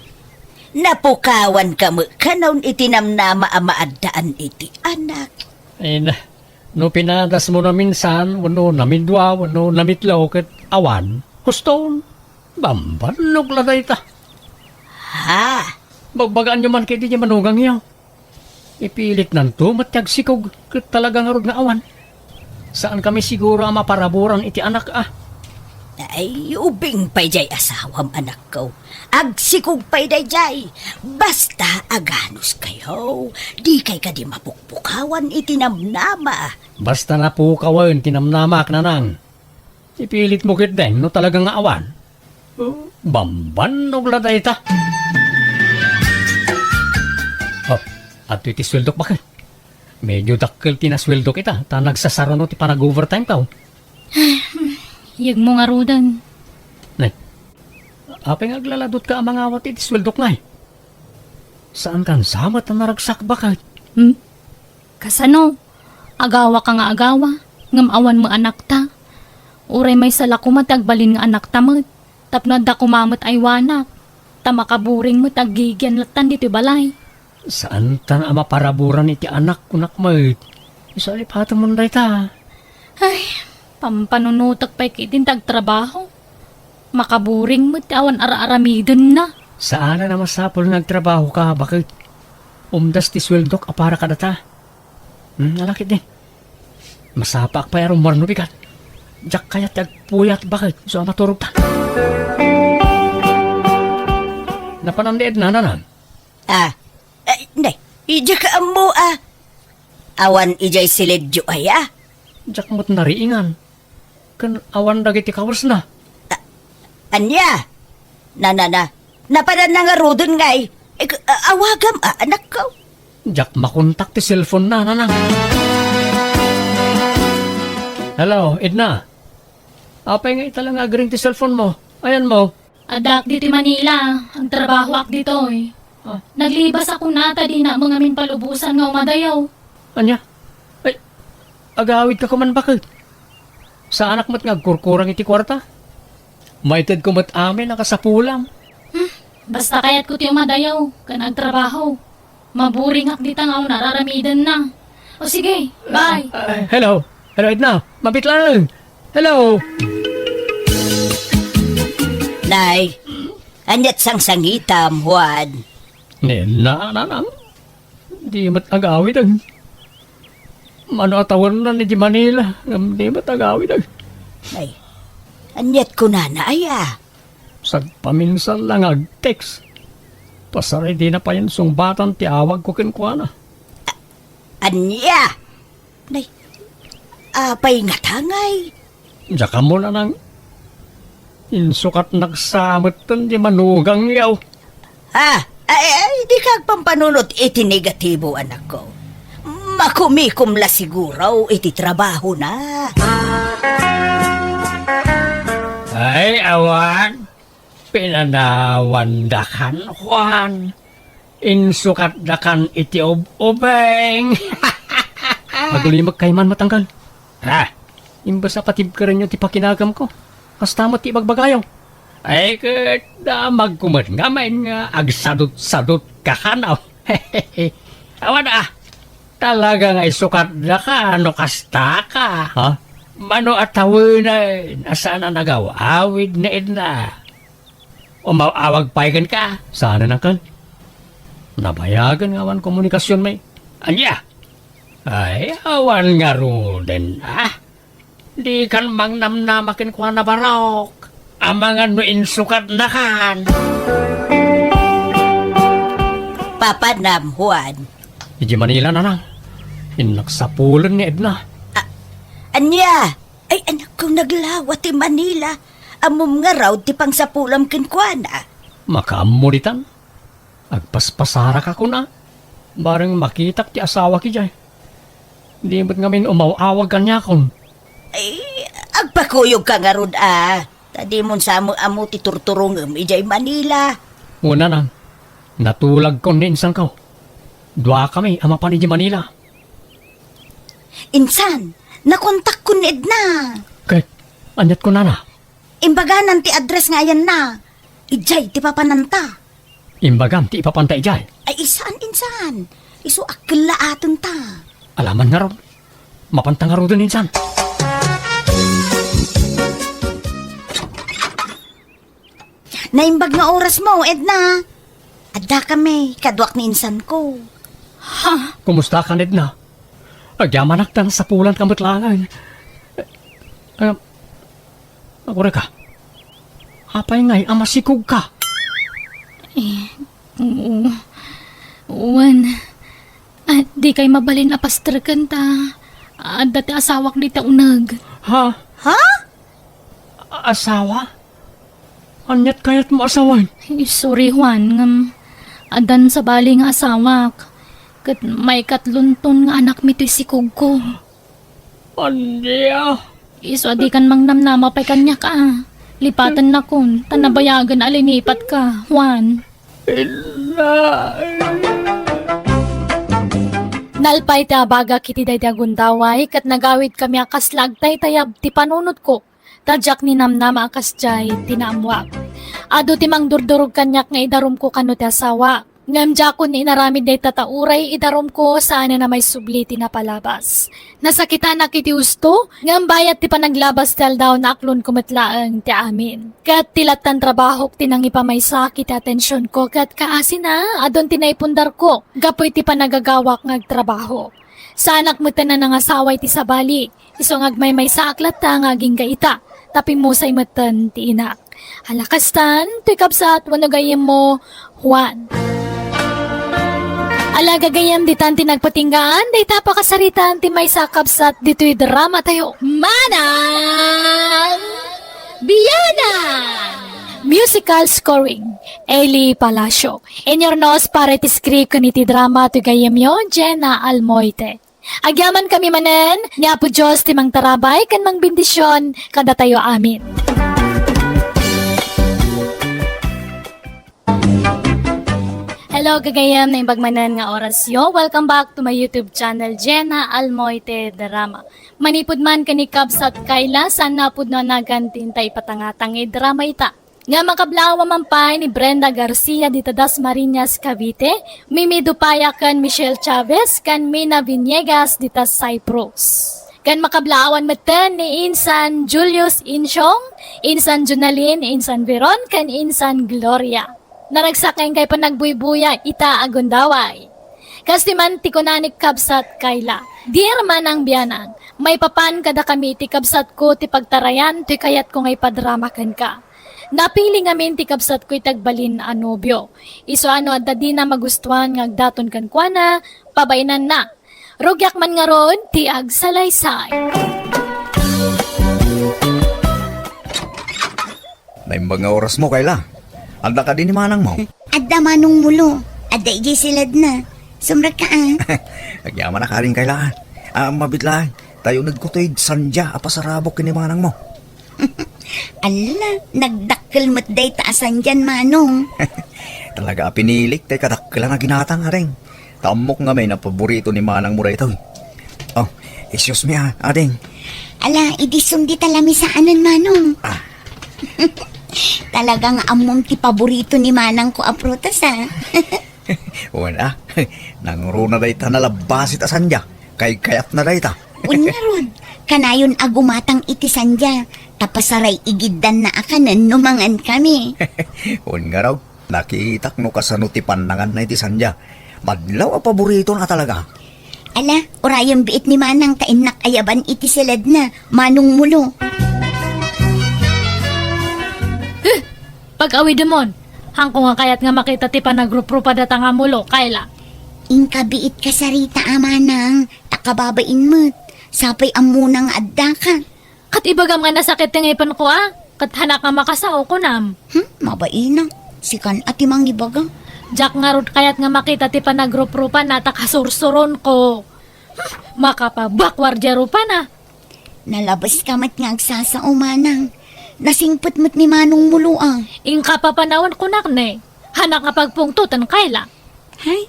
Napukawan ka met kanon iti namnama a maaddaan iti anak. Ay na, no pinadasmo naminsan, wenno namidua, wenno namitlo, ket awan, kuston, bambannog la dayta. Ha? Bagbagaanyo man ketdi ti manugangyo. Ipilitnanto met ti agsikog, ket talaga ngarud nga awan. Saan kami siguro a maparaburan iti anak, a. Ay, ubing pay jay asawam, anakko. Agsikog pay dayjay. Basta aganos kayo, di kay kadi mapukpukawan iti namnama. Basta napukawen ti namnamak, nanang. Ipilitmo ketdin no talaga nga awan. Oh, bambannog la dayta. Oh, adtoy ti sueldok, baket. Medyo dakkel ti nasueldok ita, ta nagsasaruno ti panag-overtime taw. Yegmo ngaruden. Nay, apay nga aglaladot ka a mangawat iti sueldok, nay? Saan kan sa met a naragsak, baket? Hmm? Kasano? Agawa ka nga agawa, ngem awan met anakta. Uray maysa la koma ti agbalin nga anakta met, tapno adda koma met aywanak, ta makaburing met aggigian lattan ditoy balay. Saantan a maparaburan iti anak, kunak met. Isu a lipatemon dayta. Ay, pampanunotek pay ketdin ti agtrabaho. Makaburing met ti awan ara-aramidenna. Saanen a masapul nga agtrabaho ka, baket. Umdas ti sueldok a para kadata. Hmm, ala ketdin. Masapaak pay a rummuar no bigat. Diak kayat ti agpuyat, baket. Isu a maturogta. Napanan ni Edna, nanang? Ah, ay, nay, diak ammo, a. Awan idiay siledyo aya? Diak met nariingan. Ken awan dagiti kawesna. A-, ania? Na, na, na. Napadanna ngaruden ngay. Ik-, a-, awagam, a, anakko. Diak makontak ti cellphone na, nanang. Hello, Edna. Apay nga ita la nga agring ti cellphone mo? Ayan mo? Addaak ditoy Manila, agtrabahoak ditoy. Ah. Naglibasakon ta dinameng amin palubosan nga umadayo. Ania? Ay, agawidka koma, baket. Saanak met nga agkurkurang iti kuarta. Maitedko met amin a kasapulam. Hmm, basta kayatko ti umadayo ken agtrabaho. Maburingak dita nga awan ara-aramidenna. O sige, bye. Ah, hello. Hello, Edna. Mabit lang. Hello. Nay, aniat sangsangitam, Juan? Ni Edna, nanang. Di met agawid, a. Mano a tawennan iti Manila, ngem di met agawid, a. Ay, aniat kunana aya? Sagpaminsan la nga ag-text. Pasaray dina pay sungbatan ti awagko kenkuana. A-, ania? Nay, apay ngata ngay? Diak ammo, nanang. Insukatnak sa metten ti manugangyo. Ah, ay, ay, dika agpampanunot iti negatibo, anakko. Makumikom la siguro iti trabahona. Ay, awan. Pinanawandakan, Juan. Insukatdakan iti ub-ubing. Agulimekkayo man met, Angkel. Ha? Imbes a patibkerenyo ti pakinagamko, kasta met ti ibagbagayo. Ay, ket damagko met ngamin nga agsadut-sadut ka kano. Awan a, talaga nga isukatdaka no kasta ka. Ha? Mano a tawen a saan a nagaw-awid ni Edna? Umaw-awag pay kenka? Saan, Angkel? Nabayagen nga awan komunikasionmi. Ania? Ay, awan ngaruden, ah. Dikan mangnamnama kenkuana, Barok. Amangan no insukatnakan. Papanam, Juan. Idiay Manila, Nanang. Innak sapulen ni Edna. A-, ania? Ay, anak ko, naglawa ti Manila. Ammom ngarud ti pangsapulam kenkuana. Makaammo ditan. Agpaspasaraka kuna. Bareng makitak ti asawak idiay. Di met ngamin umaw-awag kaniakon. Ay, agpakuyogka ngarud a. Ta dimon sa ammo ti turturongem idiay Manila. Wen, Nanang, natulagkon ni insanko. Duakami a mapan idiay Manila. Insan, nakontakkon ni Edna. Ket, aniat kunana? Imbaganan ti address nga ayanna. Idiay ti papananta. Imbagam ti ipapanta idiay? Ay, saan, insan. Isu a kellaatenta. Alaman ngarud. Mapanta ngaruden, insan. Naimbag nga orasmo, Edna. Addakami, kaduak ni insanko. Ha? Kumustakan, Edna? Agyamanak ta nasapulanka met laeng. Ah, agurayka. Apay ngay a masikogka? Eh, oo. Wen, ah, dikay mabalin a pasterken ta adda ti asawak dita uneg. Ha? Ha? A-, asawa? Aniat kayatmo a sawen? Eh, sorry, Juan, ngem addan sabali nga asawak. Ket maikatlonton nga anakmi toy sikogko. Ania? Isu a dikan mangnamnama pay kaniak a. Lipatennakon, ta nabayagen a linipatka, Juan. Inna. Nalpay ti abagak iti daydi a gundaway, ket nagawidkami a kasla agtaytayab ti panunotko. Ta diak ninamnama a kasdiay ti naammoak. Adu ti mangdurdurog kaniak nga idarumko kano ti asawa. Ngem diakon inaramid dayta ta uray idarumko saanen a maisubli ti napalabas. Nasakitanak iti husto, ngem bayat ti panaglabas ti aldaw, naaklonko met laeng ti amin. Ket ti lattan trabahok ti nangipamaysa iti atensionko ket kaasina, adun ti naipundarko gapu iti panagagawak nga agtrabaho. Saanak metten a nangasawa iti sabali. Isu nga agmaymaysaak latta nga agingga ita, ta pimmusay metten ti inak. Ala kastan, toy kabsat wenno gayyemmo, Juan. Ala gagayyem, ditan ti nagpatinggaan, dayta pakasaritaan ti maysa a kabsat ditoy drama tayo. Manang Biyanan! Musical scoring, Eli Palacio. Inyurnos para iti script ken iti drama toy gayyemyo, Jenna Almoite. Agyamankami manen, ni Apo Dios ti mangtarabay ken mangbendision kadatayo amin. Hello, gagayyem, naimbag manen nga orasyo. Welcome back to my YouTube channel, Jenna Almoite Drama. Manipud man ken ni Kabsat Kayla, saan nga pudno a nagan ti inta ipatangtang nga drama ita. Nga makablaawan man pay ni Brenda Garcia dita Dasmariñas, Cavite, Mimi Dupaya ken Michelle Chavez ken Mina Villegas dita Cyprus. Ken makablaawan metten ni Insan Julius Insyong, Insan Jonalyn, Insan Veron, ken Insan Gloria. Naragsak nga inkay panagbuybuya ita a gundaway. Kas ti man ti kuna ni Kabsat Kayla, "Dear Manang Bianang, maipapan kadakami iti kabsatko ti pagtarayan toy kayatko nga ipadrama kenka. Napili ngamin ti kabsatko iti agbalin a nobio. Isu a no adda dina magustuan nga agdaton kenkuana, pabainanna. Rugiak man ngarud ti agsalaysay." Naimbag nga orasmo, Kayla. Adda kadi ni manangmo? Adda, Manong Mulo. Adda idiay siledna. Sumrekka, a. Agyamanak, Kayla. A, mabiit laeng. Ta unegko toy sandia a pasarabok ken ni manangmo. Ala, nagdakkel met dayta a sandian, Manong. Talaga a pinilik ti kadakkelan a ginatang, Ading. Ta ammok ngamin a paborito ni manangmo daytoy. Oh, excuse me, ah, ading. Ala, idi sumdi ta lamisaanan, Manong. Ah. Talaga nga ammom ti paborito ni Manang ko a prutas, ah. Wen, ah. Nangruna dayta nalabbasit a sandia. Kaykayatna dayta. Wen ngarud, kanayon a gumatang iti sandia, ta pasaray igiddanna a kanen no mangan kami. Wen ngarud, nakitak no kasano ti pannanganna iti sandia. Madlaw a paboritona talaga. Ala, urayem biit ni Manang ta innak ayaban iti siledna, Manong Mulo. Pag-awidemon, haanko nga kayat nga makita ti panagruprupa data nga mulo, Kayla. Inka biit kasarita a Manang, ta kababain met, sapay ammona nga addaka. Ket ibagam nga nasakit ti ngipenko, a? Ket haanak nga makasao, kunam. Hmm, mabainak. Sikan a ti mangibaga. Diak ngarud kayat nga makita ti panagruprupa na ta kasursuronko. Hmm, makapabakwar diay rupana. Nalabeska met nga agsasao, Manang. Nasingpet met ni Manong Mulo, a. Inka papanawen kunak ne. Haanak nga pagpungtoten, Kayla. Hay,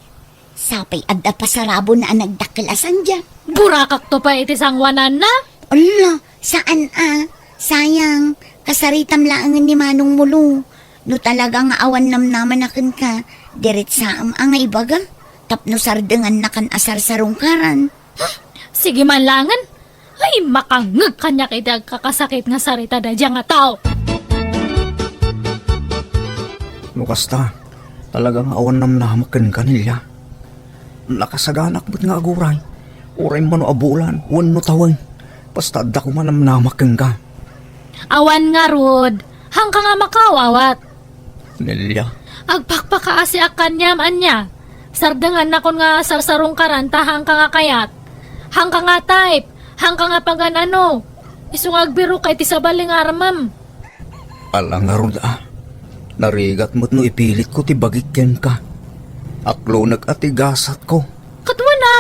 sapay adda pasarabona a nagdakkel a sandia. Burakakto pay iti sangoananna? Ala, saan a. Sayang, kasaritam laengen ni Manong Mulo. No talaga nga awan namnamana kenka, diretsaem a nga ibaga. Tapno sardengannakan a sarsarungkaran. Sige man laengen. Ay, makangngeg kaniak iti agkakasakit nga sarita daydiay nga tao. No kasta, talaga nga awan namnamak kenka, Nelia. Nakasaganak met nga aguray. Uray mano a bulan, wenno tawen. Basta adda koma namnamak kenka. Awan ngarud, haanka nga makaawawat. Nelia. Agpakpakaasiak kaniam, ania? Sardengannakon nga sarsarungkaran ta haanka nga kayat. Haanka nga type. Haanka nga pagan-ano. Isu nga agbirok ka iti sabali nga armem. Ala ngarud a. Narigat met no ipilitko ti bagik kenka. Aklonek a ti gasatko. Ket wen a.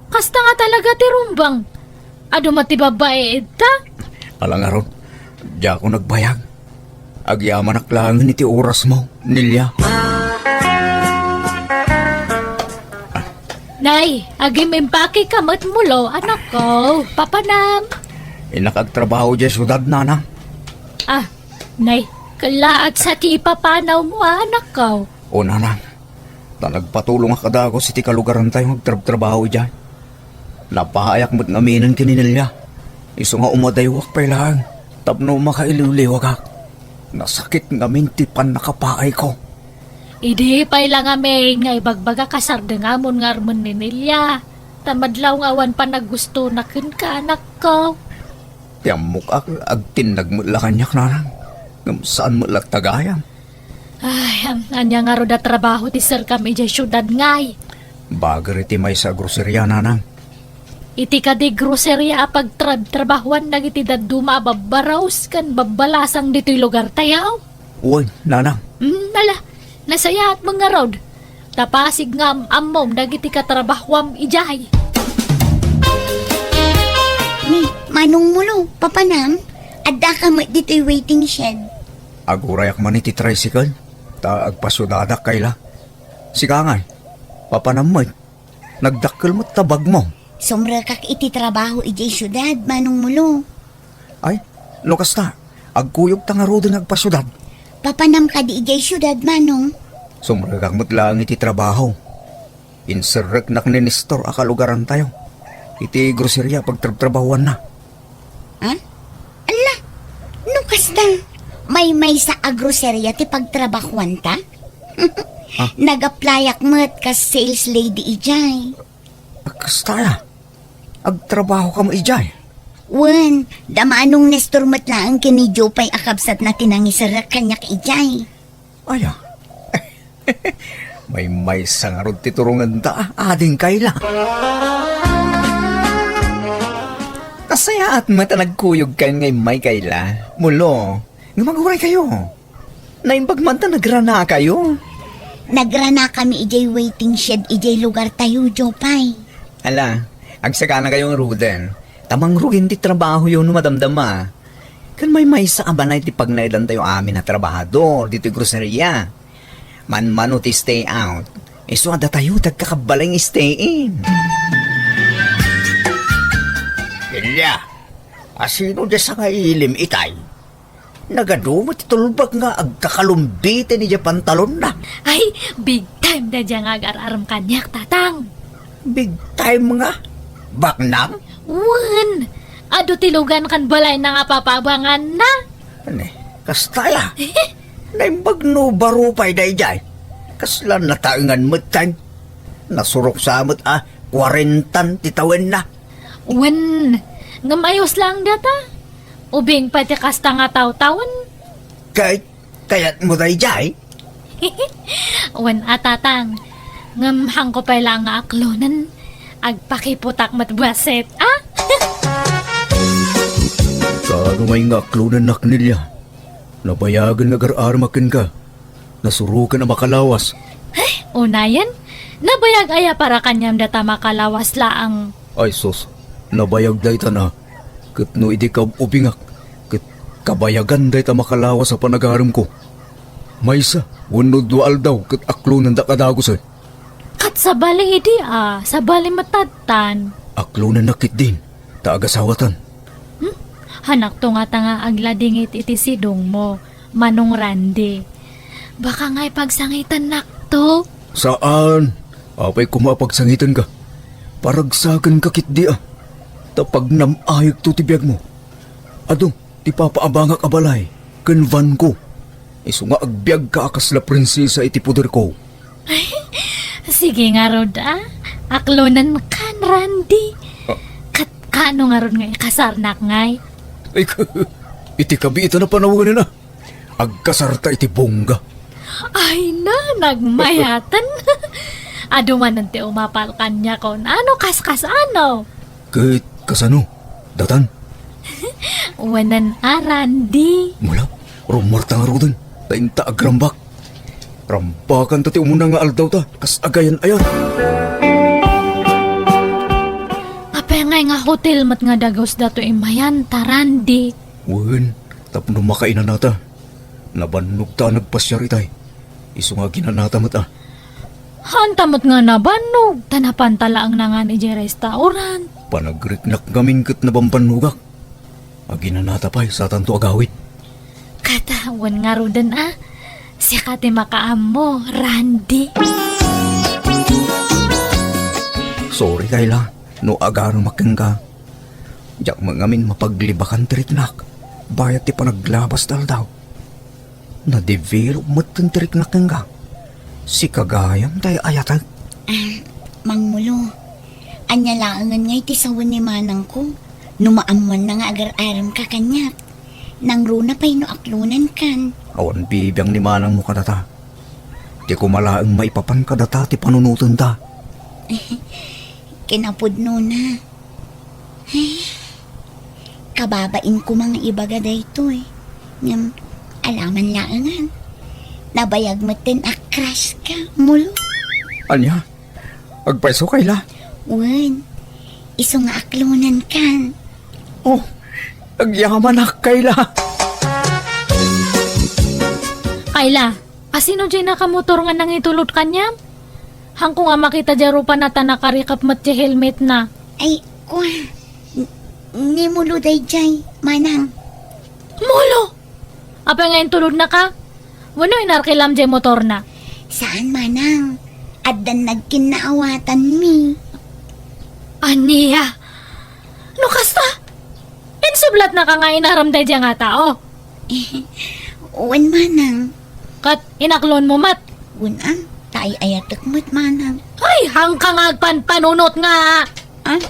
Kasta nga talaga ti rumbeng. Adu met ti babbai ita? Ala ngarud, diakon agbayag. Agyamanak laengen iti orasmo, Nelia. Nay, agim-impake ka met mulo, anakko. Papanam. Innak agtrabaho diay siudad, nanang. Ah, nay, kellaat sa ti ipapanawmo, anakko. O, nanang. Ta nagpatulongak a dagus iti kalugarantayo nga agtrabtrabaho idiay. Napaayak met ngaminen ken ni Nelia. Isu nga umadaywak pay laeng tapno makailiwliwagak. Nasakit ngamin ti pannakapaayko. Idi pay la ngamin nga ibagbagak a sardengamon nga armen ni Nelia, ta madlaw nga awan panagustona kenka, anakko. Ti ammok a, agtinnag met la kaniak, nanang. Ngem saan met latta gayam. Ay, am-, ania ngarud a trabaho ti serkam idiay siudad ngay? Bager iti maysa a groseria, nanang. Iti kadi groseria a pagtrab-trabahuan dagiti dadduma a babbarus ken babbalasang ditoy lugartayo? Wen, nanang. Mm, ala, nasayaat met ngarud. Ta pasig nga am-ammom dagiti katrabahuam idiay. Ni, Manong Mulo, papanam, addaka met ditoy waiting shed. Agurayak man iti tricycle, ta agpasiudadak, Kayla. Sika ngay, papanam met. Nagdakkel met ta bagmo. Sumrekak iti trabaho idiay siudad, Manong Mulo. Ay, no kasta, agkuyogta ngaruden nga agpasiudad. Papanam kadi idiay siudad, Manong? Sumrekak met laeng iti trabaho. Inserreknak ni Nestor a kalugarantayo iti groseria a pagtrabtrabahuanna. Ha? Ala, no kasta, maymaysa a groseria ti pagtrabahuanta? Ah? Nag-applyak met kas sales lady idiay. Kasta, agtrabaho ka mo idiay? Wen, da Manong Nestor met laeng ken ni Jopay a kabsatna ti nangiserrek kaniak idiay. Aya. Maymaysa ngarud ti turongenta, ading Kayla. Nasayaat met a nagkuyogkayon nga immay, Kayla. Mulo, nga maguray kayo. Naimbag man ta nagranakayo. Nagranakami idiay waiting shed idiay lugartayo, Jopay. Ala, agsagana kayo ngaruden. Ta mangrugin ti trabahoyo no madamdama. Ken maymaysa a balay ti pagnaedantayo amin a trabahador ditoy groseria. Manmano ti stay out, isu a datayo ti agkakabbalay nga stay in. Nia, asino diay sangailim itay? Nagadu met ti tulbek nga agkakalumbiten idiay pantalonna. Ay, big time daydiay nga agar-arem kaniak, Tatang. Big time nga? Baknang? Wen, adu ti lugan ken balayna nga papaabanganna. Ani, kasta aya? Naimbag no baro pay daydiay. Kasla nataengan met ken. Nasurok sa met a kuarentan ti tawenna. Wen, ngem ayos laeng data. Ubing pay ti kasta nga tawtawen. Kay, kayatmo daydiay? Wen a, Tatang. Ngem haanko pay laeng nga aklonen. Agpakiputak met bassit, a? Kaano ngay nga aklonennak, Nelia? Nabayagen nga agar-aremak kenka. Nasuroken a makalawas. Ay, unayen? Nabayag aya para kaniam data makalawas laeng? Ay sus, nabayag daytan a. Ket no idi kaub-ubingak, ket kabayagan dayta makalawas a panagaremko. Maysa wenno dua aldaw ket aklonendak a dagus, eh. Ket sabali idi a, sabali met tattan. Aklonennak ketdin, ta agasawatan. Hmm? Hanakto ngata nga agladingit iti sidongmo, Manong Randy. Baka ngay pagsangitennakto? Saan? Apay koma a pagsangitenka? Paragsakenka ketdi a. Ta pagnam-ayekto ti biagmo. Adu, ti papaabangak a balay ken vanko. Isu nga agbiagka a kasla prinsesa iti poderko. Ay, sige ngarud a. Aklonenkan, Randy. Ah. Ket kaano ngarud nga ikasarnak ngay? Ay, iti kabiitan a panawen a. Agkasarta iti bongga. Ay na, nagmayaten. Adu manen ti umapal kaniakon. Ano, kaskas, ano? Ket kasano? Datan? Wenen a, Randy. Mula, rummuarta ngaruden, ta inta agrambak. Rambakan ta ti umuna nga aldaw ta, kas agayan-ayan. Apay ngay nga hotel met nga dagus dato imayan ta, Randy? Wen, tapno makainanata. Nabannog ta a nagpasiar itay. Isu nga aginanata met a. Haanta met nga nabannog, ta napanta laeng nangan idiay restaurant. Panagriknak ngamin ket nabambannogak. Aginanata pay, satanto agawid. Ket wen ngaruden a, sika ti makaammo, Randy. Sorry, Kayla, no agaremak kenka. Diak met ngamin mapaglibakan ti riknak, bayat ti panaglabas ti aldaw. Nadevelop metten ti riknak kenka. Sika gayam ti ay-ayatek. Ah, Mangmulo, ania laengen ngay ti sawen ni manangko no maammoanna nga agar-aremka kaniak? Nangruna pay no aklonenkan. Awan bibiang ni manangmo kadata. Ti koma laeng maipapan kadata ti panunotenta. Kinapudnona. Ay, kababain koma nga ibaga daytoy. Ngem, alaman laengen. Nabayag metten a crush ka, Mulo. Ania? Agpayso, Kayla? Wen, isu nga aklonenkan. Oh, agyamanak, Kayla. Kayla, asino diay nakamotor nga nangitulod kaniam? Haanko nga makita diay rupana ta nakarikep met ti helmetna. Ay, kua, n-, ni Mulo daydiay, manang. Mulo! Apay nga intulodnaka? Wenno inarkilam diay motorna? Saan, manang. Addan nagkinnaawatanmi. Ania? No kasta, insublatnaka nga inaram daydiay nga tao? Wen, manang. Ket inaklonmo met? Wen a, ta ay-ayatek met, manang. Ay, haanka nga agpanpanunot nga. Ah?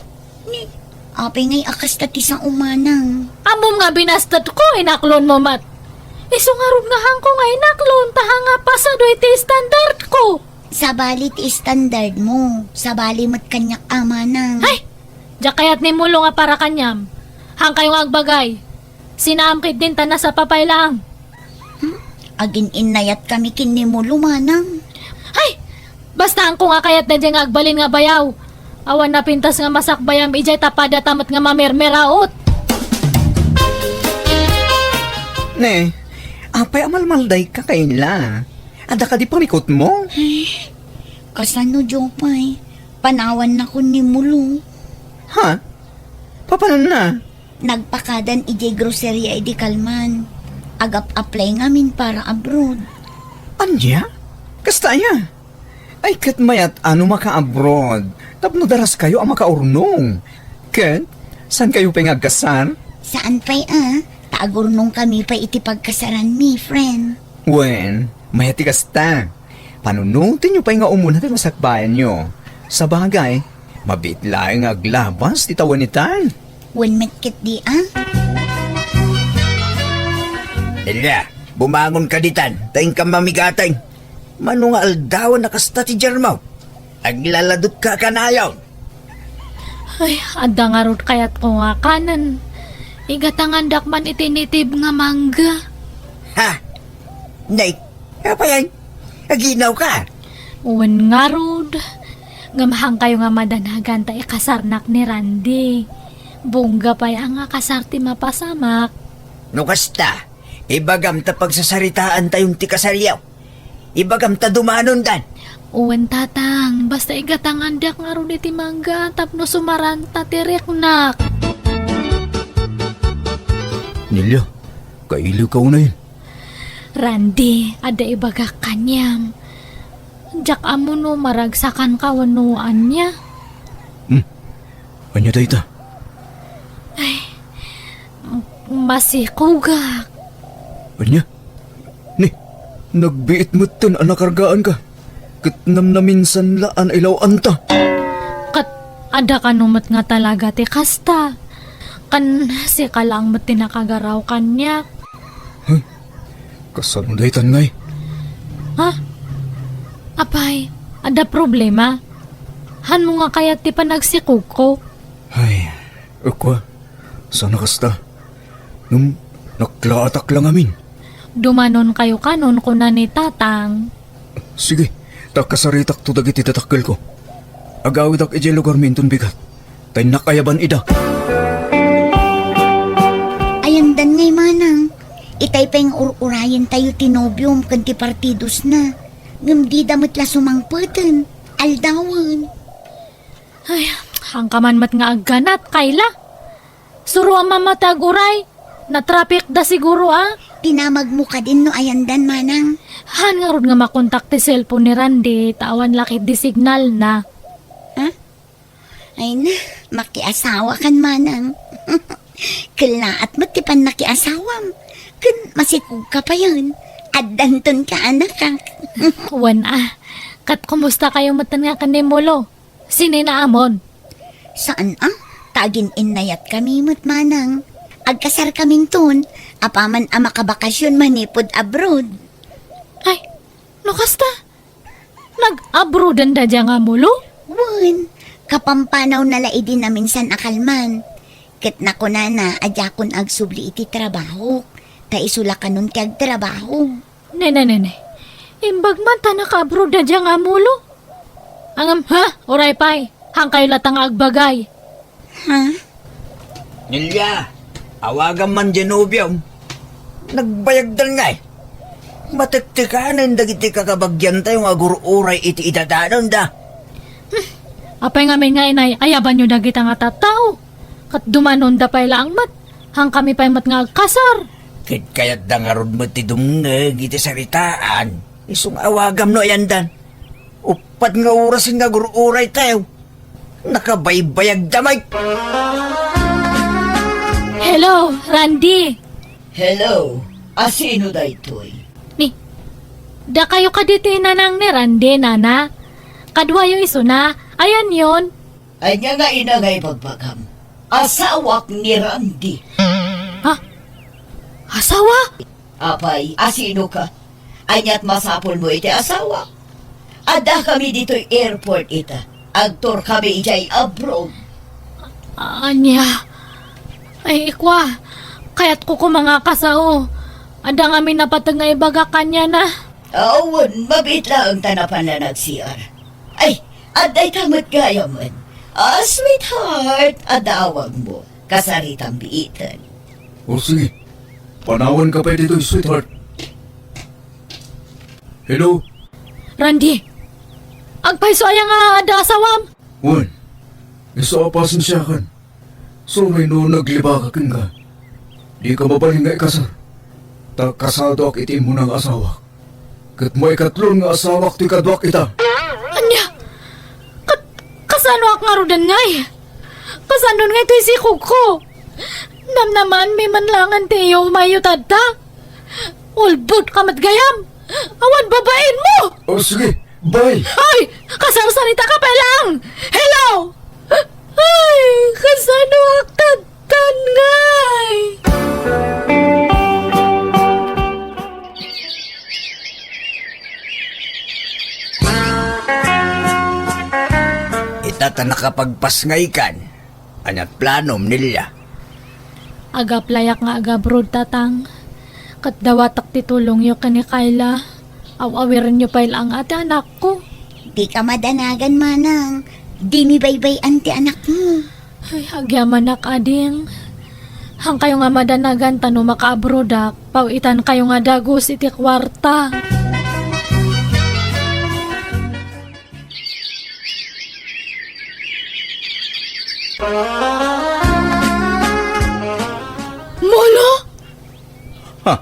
Ni, apay ngay a kasta ti sao, manang? Ammom nga binastetko, inaklonmo met. Isu ngarud nga haanko nga inaklon, ta haanga pasado iti standardko. Sabali ti standardmo, sabali met kaniak a, manang. Ay! Diak kayat ni Mulo nga para kaniam. Haankayo nga agbagay. Sinaam ketdin ta nasapa pay laeng. Hmm? Agin-innayatkami ken ni Mulo, manang. Ay! Basta haanko nga kayat daydiay nga agbalin nga bayaw. Awan napintas nga masakbayam idiay ta padata met nga mamermeraot. Ne, apay a malmaldayka, Kayla? Adda kadi pamikotmo? Ay, kasano, Jopay? Panawannakon ni Mulo. Ha? Papananna? Nagpakadan idiay groceria idi kalman. Agap-apply ngamin para abroad. Ania? Kasta aya? Ay, ket mayat a no maka-abroad tapno daraskayo a makaurnong. Ket, saan kayo pay nga agkasar? Saan pay a, ta agurnong kami pay iti pagkasaranmi, friend. Wen, mayat ti kasta. Panunotenyo pay nga umuna ti masakbayanyo. Sabagay, mabiit laeng nga aglabas ti tawen itan. Wen met ketdi a? Nelia, bumangon ka ditan, ta inkam mamigateng. Mano nga aldawen a kasta ti diarmo? Aglaladutka kanayon. Ay, adda ngarud kayatko nga kanen. Igatangandak man iti native nga mangga. Ha? Nay, apay, aginaw ka? Wen ngarud. Ngem haankayo nga madanagan ta ikasarnak ni Randy. Bungga pay a nga kasar ti mapasamak. No kasta, ibagam ta pagsasaritaantayon ti kasaryo. Ibagam ta dumanondan. Wen, Tatang, basta igatangandak ngarud iti mangga tapno sumaranta ti riknak. Nelia, kailiwka unayen. Randy, adda ibagak kaniam. Diak ammo no maragsakanka wenno ania. Hmm. Ania dayta? Ay, masikogak. Ania? Ni, nagbiit metten a nakargaanka. Ket namnaminsan la a nailaw-anta. Ket adda kano met nga talaga ti kasta. Ken sika laeng met ti nakagaraw kaniak. Ay, kasano daytan ngay? Ha? Apay, adda problema? Hanmo nga kayat ti panagsikogko? Ay, ukwa, saan a kasta. Ngem naklaatak la ngamin. Dumanonkayo kanon, kuna ni Tatang. Sige, ta kasaritakto dagiti dadakkelko. Agawidak idiay lugarmi inton bigat. Ta innak ayaban ida. Ayandan ngay, manang. Itay pay nga ur-urayentayo ti nobiom ken ti partidosna. Ngem dida met la sumangpeten. Aldawen. Ay, haanka man met nga agganat, Kayla. Suroam man met ti ag-uray. Natrapikda siguro a. Dinamagmo kadin no ayandan, manang. Haan ngarud nga makontak ti cellphone ni Randy, ta awan la ketdi signalna. Ha? Ay na, makiasawakan, manang. Kellaat met ti pannakiasawam. Ken masikogka payen. Addanton kaanakak. Wen a. Ket kumustakayo metten nga ken ni Mulo? Sininaamon? Saan a? Ta agin-innayatkami met, manang. Agkasarkaminton, apaman a makabakasyon manipud abroad. Ay, no kasta? Nag-abroaden da dia nga Mulo? Wen, kapampanawna la idi naminsan a kalman. Ket nakunana a diakon agsubli iti trabahok, ta isu la kanon ti agtrabaho. Ne, ne, ne, ne. Imbag man ta naka-abroad da dia nga Mulo. Ngem, ha? Uray pay. Haankayo latta nga agbagay. Ha? Nelia, awagam man dia nobiom. Nagbayagdan ngay. Matektekanen dagiti kakabagiantayo nga agur-uray iti idadanonda. Hmm. Apay ngamin nga inay-ayabanyo dagita nga tattao? Ket dumanonda pay laeng met, haankami pay met nga agkasar. Ket kayatda ngarud met ti dumngeg iti saritaan, isu nga awagam no ayandan. Uppat nga orasen nga agur-uraytayo. Nakabaybayagda met. Hello, Randy. Hello, asino daytoy? Ni, dakayo kadi ti nanang ni Randy, nana? Kaduayo isuna, ayanyon? Ania nga ina nga ibagbagam? Asawak ni Randy. Ha? Asawa? Apay, asino ka? Ania't masapulmo iti asawa? Addakami ditoy airport ita. Agtourkami idiay abroad. Ania? Ay, ikwa, kayatko koma nga kasao. Adda ngamin napateg nga ibaga kaniana. Awan, mabiit laeng ta napan la nag-C R. Ay, adda ita met gayamen. Ah, sweetheart, adda awagmo. Kasaritam biiten. O sige, panawanka pay ditoy, sweetheart. Hello? Randy, agpayso aya nga adda asawam? Wen, isu a pasensiakan. Suroy no naglibakak kenka. Dika mabalin nga ikasar. Ta kasadoak iti immuna nga asawak. Ket maikatlon nga asawak ti kaduak ita. Ania? Ka-, kasanoak ngaruden ngay? Kasano ngay toy sikogko? Namnamaanmi man laengen ti iyumayyo tatta? Ulbodka met gayam! Awan babainmo! O, sige, bye! Ay! Kasarsaritaka pay laeng! Hello! Ay, kasanoak tatta ngay? Ita ta nakapagpasngaykan. Ania't planom, Nelia? Ag-applyak nga ag-abroad, Tatang. Ket dawatek ti tulongyo ken ni Kayla. Aw-awirenyo pay laeng a ti anakko. Dika madanagan, manang. Dimi baybay-an ti anakmo. Ay, agyamanak, ading. Haankayo nga madanagan ta no makaabroadak, paw-itankayo nga dagus iti kuarta. Molo? Ha?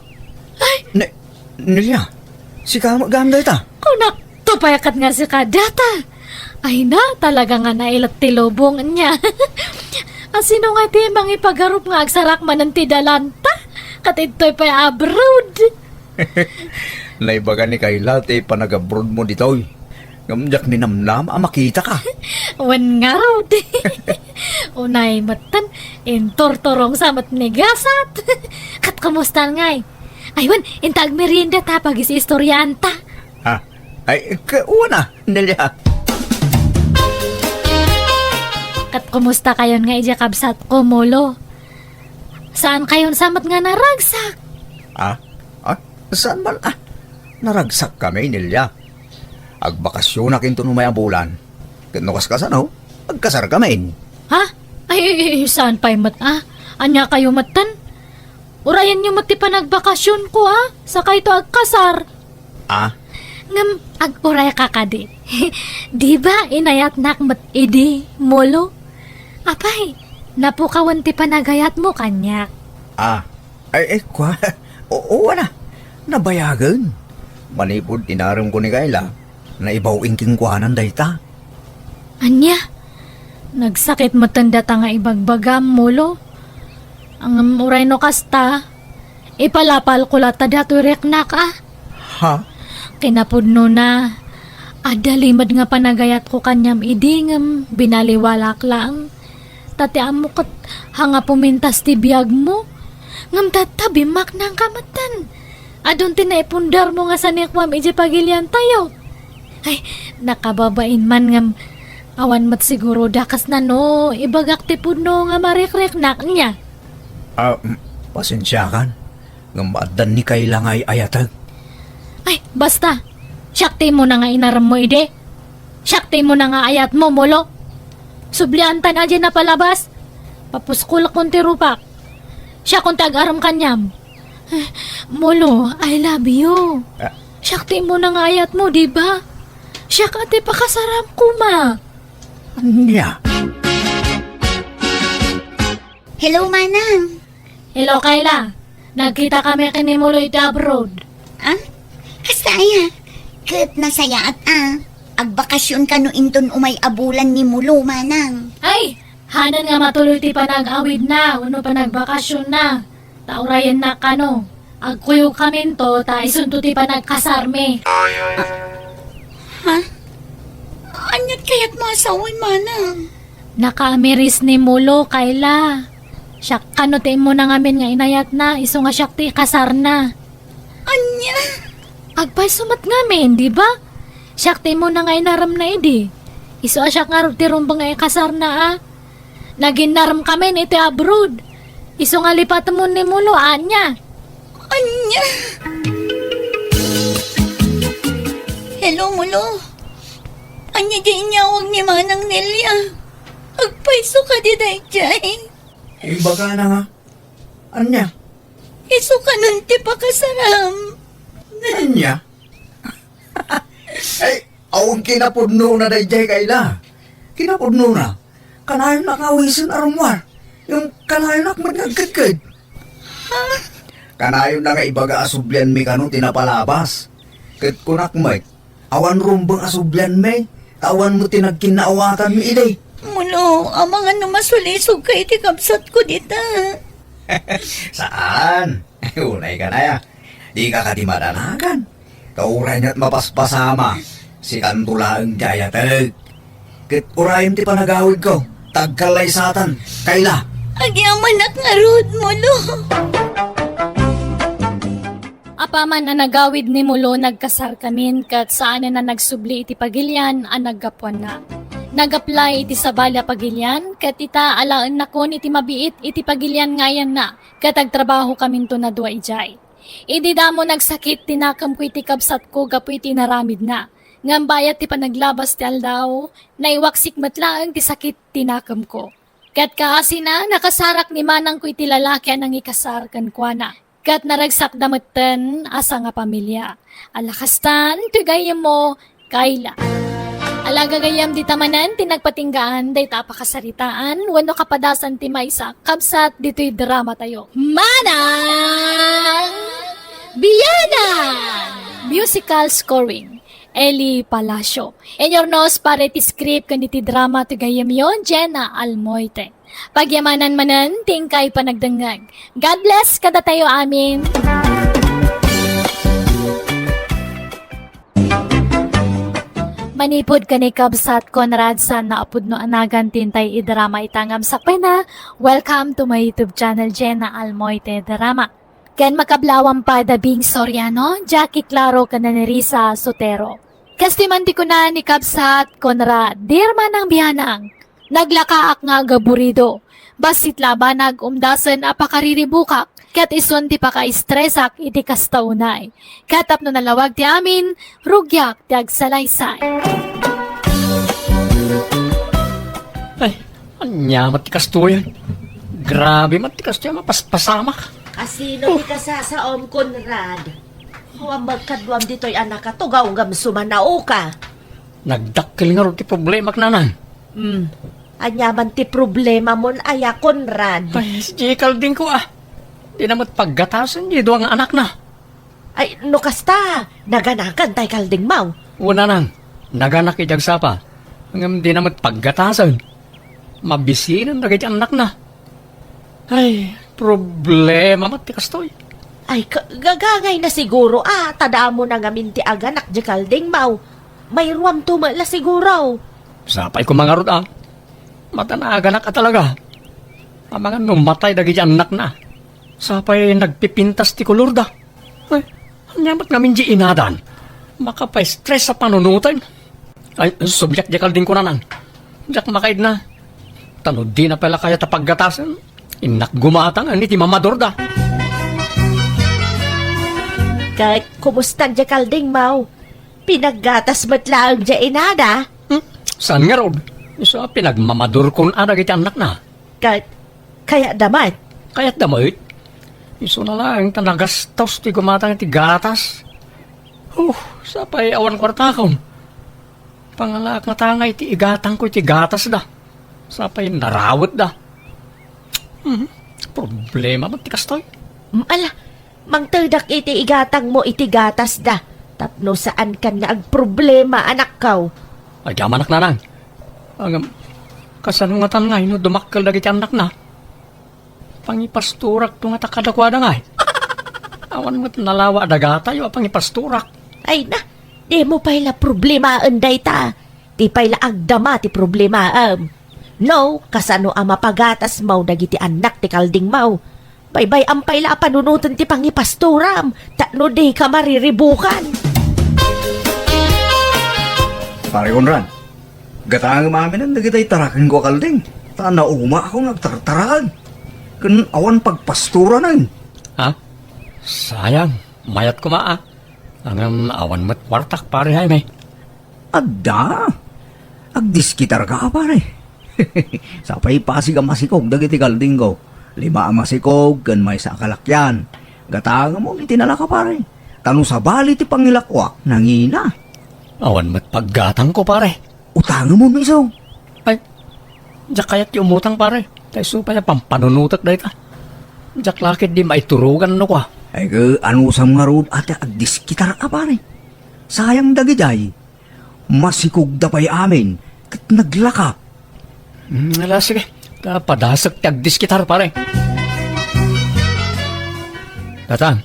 Ay! Ne-, Nelia, sika met gayam dayta? Kunakto pay ket nga sika dayta. Ay na, talaga nga nailet ti lubong niya. Asino nga ti mangipagarup nga agsarak manen ti dalanta? Ket idtoy pay abroad. Naibaga ni Kayla ti panag-abroadmo ditoy. Ngem diak ninamnama a makitaka. Wen ngarud. Unay metten, inturturongsa met ni gasat. Ket kumusta ngay? Ay, wen, inta agmerienda ta pagis-istoriaanta. Ah, ay, ka-, wana, Nelia. Ket kumusta kayon nga idiay kabsatko, Molo? Saan kayon sa met nga naragsak? Ah? Ah? Saan man? Ah, naragsak kami, Nelia. Agbakasyonak inton umay a bulan. Ket no kas-, kasano, agkasar kami. Ha? Ay, ay, ay, saan pay met, ah? Ania kayo metten? Urayenyo met ti panagbakasyonko, ah? Sakayto agkasar. Ah? Ngem, ag-uray ka kadi. Di ba inayatnak met idi, Molo? Apay, napukawen ti panagayatmo kaniak. Ah, ay, ay, kua-, oo, ana, nabayagen. Manipud inaremko ni Kayla, naibaw-in kenkuanan dayta. Ania? Nagsakit metten data nga ibagbagam, Molo. Ngem uray no kasta, ipalapalko latta datoy riknak, a. Ha? Kinapudnona, adda limed nga panagayatko kaniam idi ngem binaliwalak laeng. Ta ti ammo ket hanga pumintas ti biagmo. Ngem tatta, bimmaknangka metten. Adun ti naipundarmo nga sanikuam idiay pagiliantayo. Ay, nakababain man ngem awan met siguro dakesna no ibagak ti pudno nga marikriknak nia. Ah, mm, pasensiakan. Ngem addan ni Kayla nga ay-ayatag. Ay, basta. Siak ti immuna nga inaremmo idi. Siak ti immuna nga ayatmo, Molo. Sublianta a diay napalabas. Papuskolkon ti rupak. Siakon ti agarem kaniam. Eh, Molo, I love you. Ah. Siak ti immuna nga ayatmo, di ba? Siak a ti pakasaram koma. Ania? Hello, Manang. Hello, Kayla. Nagkita kami ken ni Molo iti abroad. Ah? Kasta aya? Ket nasayaat a. Agbakasyon kano inton umay a bulan ni Molo, Manang. Ay, hanan nga matuloy ti panag-awidna wenno panagbakasyonna. Ta urayennak kano. Agkuyogkaminto ta isunto ti panagkasarmi. Ha? Aniat kayatmo a sawen, Manang? Nakaamiris ni Molo, Kayla. Siak kano ti immuna ngamin nga inayatna, isu nga siak ti ikasarna. Ania? Agpayso met ngamin, di ba? Siak ti immuna nga inaremna idi. Isu a siak ngarud ti rumbeng nga ikasarna, a. Naginnaremkamin iti abroad. Isu nga lipatemon ni Molo, ania? Ania? Hello, Molo. Ania diay inyawag ni Manang Nelia? Agpayso kadi daydiay? Imbagana nga. Ania? Isu kanon ti pakasaram. Ania? Ay, awan kinapudnona daydiay, Kayla. Kinapudnona, kanayon nga awisen a rummuar. Ngem kanayonak met nga agkedked. Kanayon na nga ibaga a sublianmi kano ti napalabas. Ket kunak met, awan rumbeng a sublianmi, ta awan met ti nagkinnaawatanmi idi. Mulo, amangan no masulisogka iti kabsatko dita. Saan? Unay ka na ya. Dika kadi madanagan. Ta uray met mapaspasama, sikanto laeng ti ayatek. Ket urayem ti panagawidko, ta agkallaysatan, kayla. Agyamanak ngarud, Mulo. Apaman a nagawid ni Mulo, nagkasarkamin, ket saanen a nagsubli iti pagilian a naggapuanna. Nag-apply iti sabali a pagilian, ket ita alaennakon iti mabiit iti pagilian nga ayanna, ket agtrabahokaminto a dua idiay. Idi damo nagsakit ti nakemko iti kabsatko gapu iti inaramidna. Ngem bayat ti panaglabas ti aldaw, naiwaksik met laeng ti sakit ti nakemko. Ket kaasina, nakasarak ni manangko iti lalaki a nangikasar kenkuana. Ket naragsakda metten a sangapamilia. Ala kastan, ti gayyemmo, Kayla. Ala gagayyem, dita manen ti nagpatinggaan dayta a pakasaritaan wenno kapadasan ti maysa a kabsat ditoy dramatayo. Manang Bianan! Musical scoring, Eli Palacio. Inyurnos para iti script ken iti drama ti gayyemyo, Jenna Almoite. Pagyamanan manen ti inkay panagdengngeg. God bless kadatayo amin. Manipud ken ni Kabsat Conrad, saan a pudno a nagan ti intay idrama ita ngem sakbayna, welcome to my YouTube channel, Jenna Almoite Drama. Ken makablawan pay da Bing Soriano, Jackie Claro, ken Nerissa Sotero. Kastoy man ti kuna ni Kabsat Conrad, Dear Manang Bianang, naglakaak nga agaburido. Bassit labanag umdasen a pakariribukak, ket isun ti pakaestresak iti kasta unay. Ket tapno nalawag ti amin, rugiak ti agsalaysay. Ay, ania met ti kastoy? Grabe met ti kastoy a mapaspasamak. Asino ti kasasaom, Conrad? Awan met kaduam ditoy a nakatugaw ngem sumanaoka. Nagdakkel ngarud ti problemak, nanang. Hmm. Ania man ti problemamon aya, Conrad? Ay, si Kaldingko, a. Dina met paggatasen ti dua nga anakna. Ay, no kasta, naganakan tay Kaldingmaw? Wen, nanang, naganak idi agsapa. Ngem dina met paggatasen. Mabisinen dagiti annakna. Ay, problema met ti kastoy. Ay, ka-, gagangayna siguro, a, ta damona ngamin ti aganak di Kaldingmaw. Mayruamto met la siguro. Sapay koma ngarud, a. Madanaganak a talaga. Amangan no matay dagiti annakna. Sapay nagpipintas ti kolorda. Ay, ania met ngamin di inadan? Makapaestres a panunoten. Ay, subliak di Kaldingko, nanang. Diak makaidna. Ta no dina pay la kayat a paggatasen, innak gumatangen iti mamadorda. Ket kumusta di Kaldingmaw? Pinaggatas met laeng di inada? Hmm? Saan ngarud? Isu a pinagmamadorkon a dagiti annakna. Ket kayatda met? Kayatda met? Isuna laeng ta nagastos ti gumatang iti gatas. Huh, sapay awan kuartakon. Pangalaak nga tangay ti igatangko iti gatasda. Sapay narawetda. Hmm, problema met ti kastoy. Mm, ala, mangtedak iti igatangmo iti gatasda. Tapno saankan nga agproblema, anakko. Agyamanak, nanang. Ngem, kasano ngatan ngay no dumakkel dagiti annakna? Pangipastorakto ngata kadakuada ngay. Awan met nalawa a dagatayo a pangipastorak. Ay na, dimo pay la problemaen dayta. Di pay la agdama ti problemaem. No, kasano a mapagatasmo dagiti annak ti Kaldingmaw? Baybay-am pay la a panunoten ti pangipastoram, tapno dika mariribukan. Pare Conrad, gatangem aminen dagiti tarakenko a kalding, ta naumaakon nga agtartaraken. Ken awan pagpastoranen. Ha? Sayang, mayat koma a. Ngem awan met kuartak, Pare Jaime. Adda. Agdiskitarka, pare. Sapay pasig a masikog dagiti kaldingko. Lima a masikog ken maysa a kalakyan. Gatangemon iti nalaka, pare. Ta no sabali ti pangilakuak, nangina. Awan met paggatangko, pare. Utangemon isu. Ay, diak kayat ti umutang, pare. Ta isu pay a pampanunotek dayta. Diak la ketdi maiturogan no kua. Ay, ke, anusam ngarud a ti agdiskitar a pare? Sayang dagidiay. Masikogda pay amin, ket naglaka. Hmm, ala, sige. Ta padasek ti agdiskitar, pare. Tatang,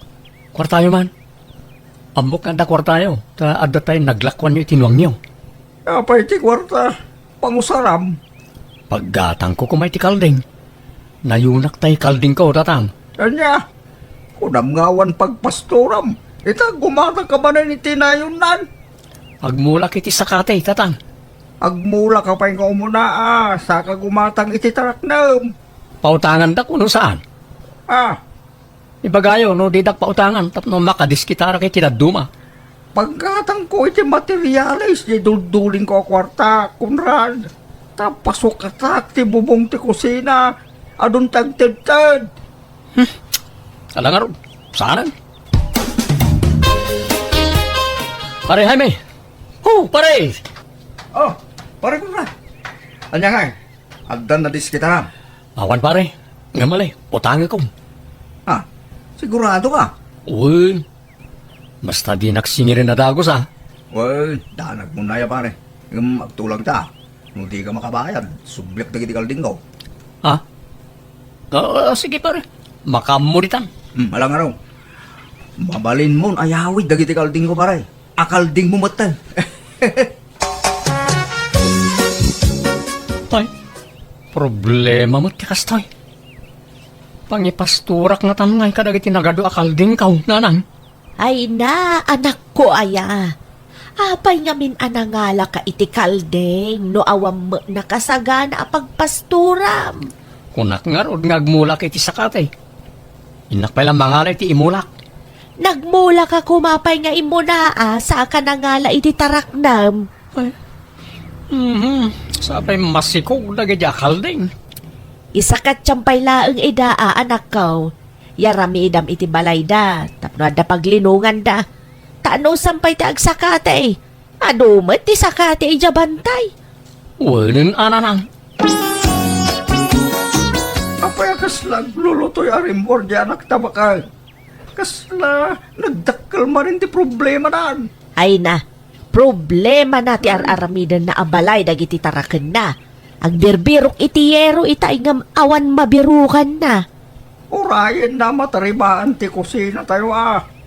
kuartayo man. Ammok nga adda kuartayo, ta adda tay naglakuanyo iti nuangyo. Apay ti kuarta? Pangusaram. Paggatangko koma iti kalding. Nayunak tay kaldingko, Tatang. Ania? Kunam nga awan pagpastoram. Ita, gumatangka manen iti nayunnan. Agmulak iti sakati, Tatang. Agmulak ka pay nga umuna, a, saka gumatang iti taraknem. Pautangandak no saan? Ah, Ibagayo no didak pautangan tapno makadiskitarak iti dadduma. Paggatangko iti materialis ti duldulingko a kuarta, Conrad. Ta pasukatak ti bubong ti kusina, adun ti agtedted. Hmm. Ala ngarud, saanen? Pare Jaime! Oh, pare! Oh, pare Conrad! Ania ngay? Addan nadiskitaram? Awan, pare. Ngem ali, utangekon. Ah, sigurado ka? Wen. Basta dinak singirin a dagus, a. Wen, danag mo na ya, pare. Ngem agtulagta. No di ka makabayad, subliak dagiti kaldingko. Ha? Ah, sige, pare. Makaammo ditan. Hmm, alang ano. Mabalinmon ayawid dagiti kaldingko, pare. Akalding mo met, eh. Ay, problema met ti kastoy. Pangipastorak ngatan ngay kadagiti nagadu a kaldingko, nanang. Ay na, anakko aya. Apay ngamin a nangalaka iti kalding no awan met nakasagana a pagpastoram? Kunak ngarud nga agmulak iti sakati. Innak pay la mangala iti imulak. Nagmulak a kuma pay nga imuna a saka nangala iti taraknem. Ay. Mhm. Sapay masikog dagiti akalding. Isakatyan pay laeng ida a anakko. Yaramidam iti balayda tapno adda paglinonganda. Ta anusam pay ti agsakati. Adu met ti sakati idiay bantay. Wenen a nanang. Apay a kasla aglulutoy a rimmuar di anakta baket? Kasla nagdakkel manen ti problemanan. Ay na, problemana ti ar-aramidenna a balay dagiti tarakenna. Agbirbirok iti yero ita ngem awan mabirukanna. Urayenna a mataribaan ti kusinatayo a.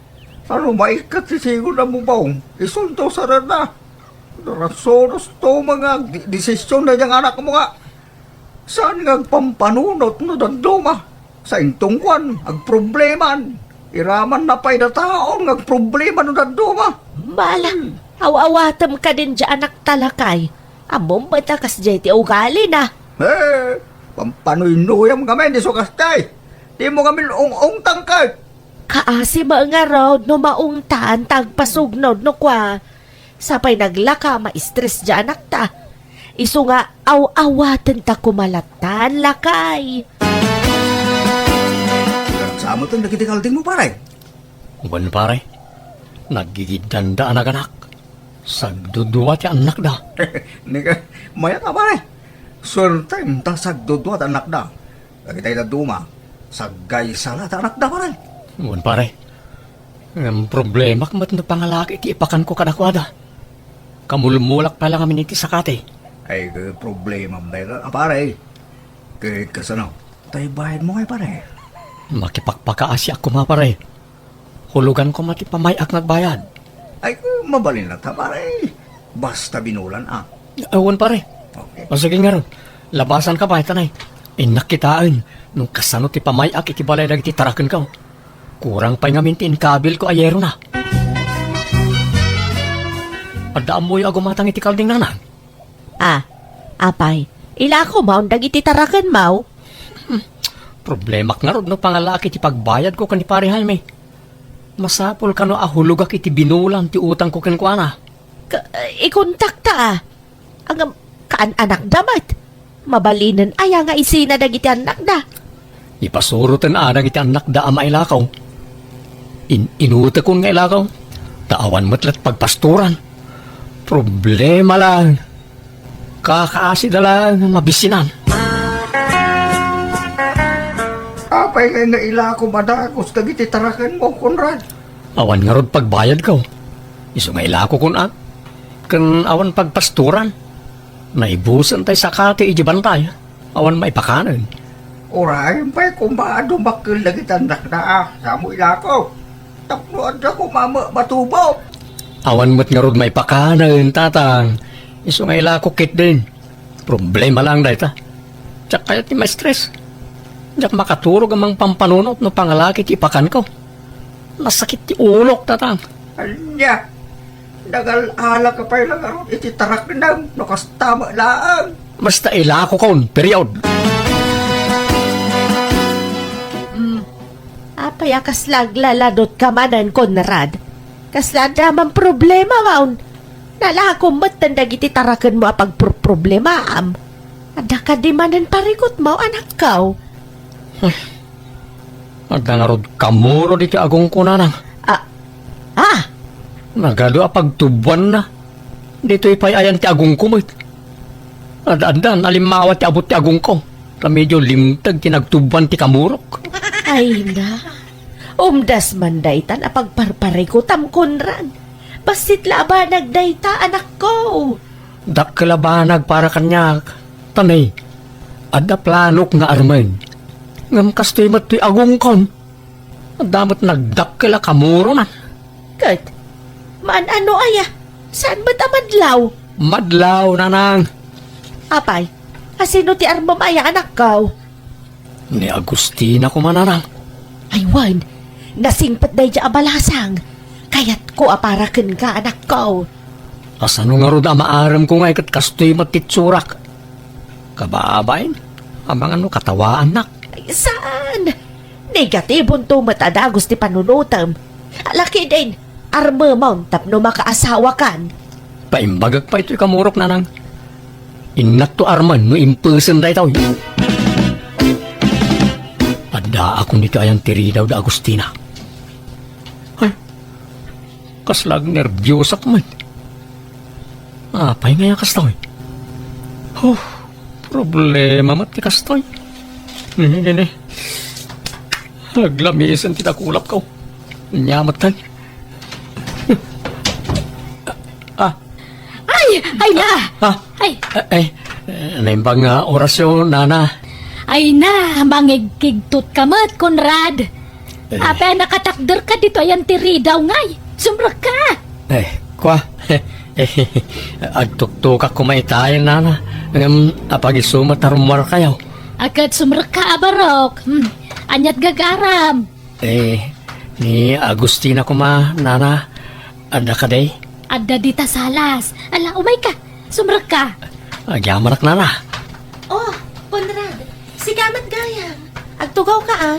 Ano maikkat ti sigon a bubong? Isunto sarana. Narasunos to mga di-, desisyon na diyang anakmo nga. Saan nga agpampanunot no dadduma? Sa intungkuan, agprobleman. Iraman na pay da taon nga agproblema no dadduma. Mala, hmm. Aw-awatem kadin di anak talakay. Ammom met a kasdiay ti ugalina. Eh, pampanuynuyam ngamin isu kastay. Di mo ngamin ung-ungtang ket. Kaasi met ngarud no maungtan ta agpasugnod no kua. Sapay naglaka, ma-stress di anakta. Isu nga aw-awaten ta kumalatan, lakay. Samoten dagiti kalding mo, pare? Wen, pare. Naggigiddanda a naganak. Sagdudua ti annakda. Nika, mayat a, pare. Suertem ta sagdudua ti annakda. Dagitay dadduma, saggaysa la ti annakda, pare. Wen, pare. Ngem problemak met no pangalak iti ipakanko kadakuada. Kamulmulak pay la ngamin iti sakati. Ay, ke problemam dayta, a, pare. Ke, kasano? Tay bayad mo ngay, pare? Makipakpakaasiak koma, pare. Hulugan koma ti pamay-ak nga agbayad. Ay, mabalin latta, pare. Basta binulan, a. Awan, pare. Okay. O, sige ngarud. Labasan ka pay, tanay. Innak kitaen no kasano ti pamay-ak iti balay dagiti tarakenko. Kurang pay ngamin ti inkabilko a yerona. Adda ammoyo a gumatang iti kalding, nanang? Ah, apay, ilako maw dagiti tarakenmo? Hmm, problemak ngarud no pangalaak iti pagbayadko ken ni Pare Jaime. Masapul kano a hulogak iti binulan ti utangko kenkuana. Ka-, ikontakta, a. Ngem, kaan-anakda met. Mabalinen aya nga isina dagiti annakda? Ipasuroten a dagiti annakda a mailakaw. In-inutekon nga ilakaw, ta awan met la ti pagpastoran. Problema lang. Kakaasida lang nga mabisinan. Pay nga, nga ilakom a dagus dagiti tarakenmo, Conrad? Awan ngarud pagbayadko. Isu nga ilakokon, a? Ken awan pagpastoran. Naibusen tay sakati iti bantay. Awan maipakanen. Uray pay koma a dumakkel dagiti annakna, a, samo ilako. Tapno adda koma met matubo. Awan met ngarud maipakanen, tatang. Isu nga ilako ketdin. Problema laeng dayta. Diak kayat ti ma-stress. Diak makaturog a mangpampanunot no pangalaki ti ipakanko. Nasakit ti ulok, tatang. Ania? Nagal-ala ka pay la ngarud iti taraknem no kasta met laeng. Basta ilakokon, period. Mm. Apay a kasla aglaladot ka manen, Conrad? Kasla adda man problema, waon? Nalakom metten dagiti tarakenmo a pagpurproblemaam. Adda kadi manen parikutmo, anakko? Adda ngarud kamuro ditoy agongko, nanang. Ah, ah! Nagadu a pagtuboanna. Ditoy pay ayan ti agongko met. Ad-addan a limmawa ti abut ti agongko, ta medio limteg ti nagtuboan ti kamurok. Ay na, umdas man daytan a pagparparikutam, Conrad. Bassit la a banag dayta, anakko. Dakkel a banag para kaniak, ta ne, adda planok nga armen. Ngem kastoy met toy agongkon. Adda met nagdakkel a kamurona. Ket, maan-ano aya? Saan met a madlaw? Madlaw, nanang. Apay, asino ti armem aya, anakko? Ni Agustina koma, nanang. Ay wen, nasingpet daydiay a balasang. Kayatko a para kenka, anakko. Asano ngarud a maaremko ngay ket kastoy met ti itsurak? Kababain, amangan no katawaannak. Ay, saan? Negatibonto met a dagus ti panunotem. Lakidin, armemon tapno makaasawakan. Paimbagek pay toy kamurok, nanang. Innakto armen no impesen daytoy. Addaakon ditoy ayan ti ridaw da Agustina. Ay, kasla agnerbiosak met. Apay ngay a kastoy? Huh, problema met ti kastoy. Nini, nini. Aglamisen ti dakulapko. Nia met tay. Ah. Ay, ay na! Ah. Ay. Ay, eh, naimbag nga orasyon, nana. Ay na, mangigkigtot ka met, Conrad. Eh. Apay a nakatakder ka ditoy ayan ti ridaw ngay? Sumrekka! Eh, kua? Eh, agtuktukak koma itayen, nana. Ngem, apag-isu met a rummuarkayo? Ket sumrekka a barok. Hmm. Aniat gagaram? Eh, ni Agustina koma, nana. Adda kadi? Adda dita salas. Ala, umayka. Sumrekka. Agyamanak, nana. Oh, Conrad. Sika met gayam. Agtugawka, a.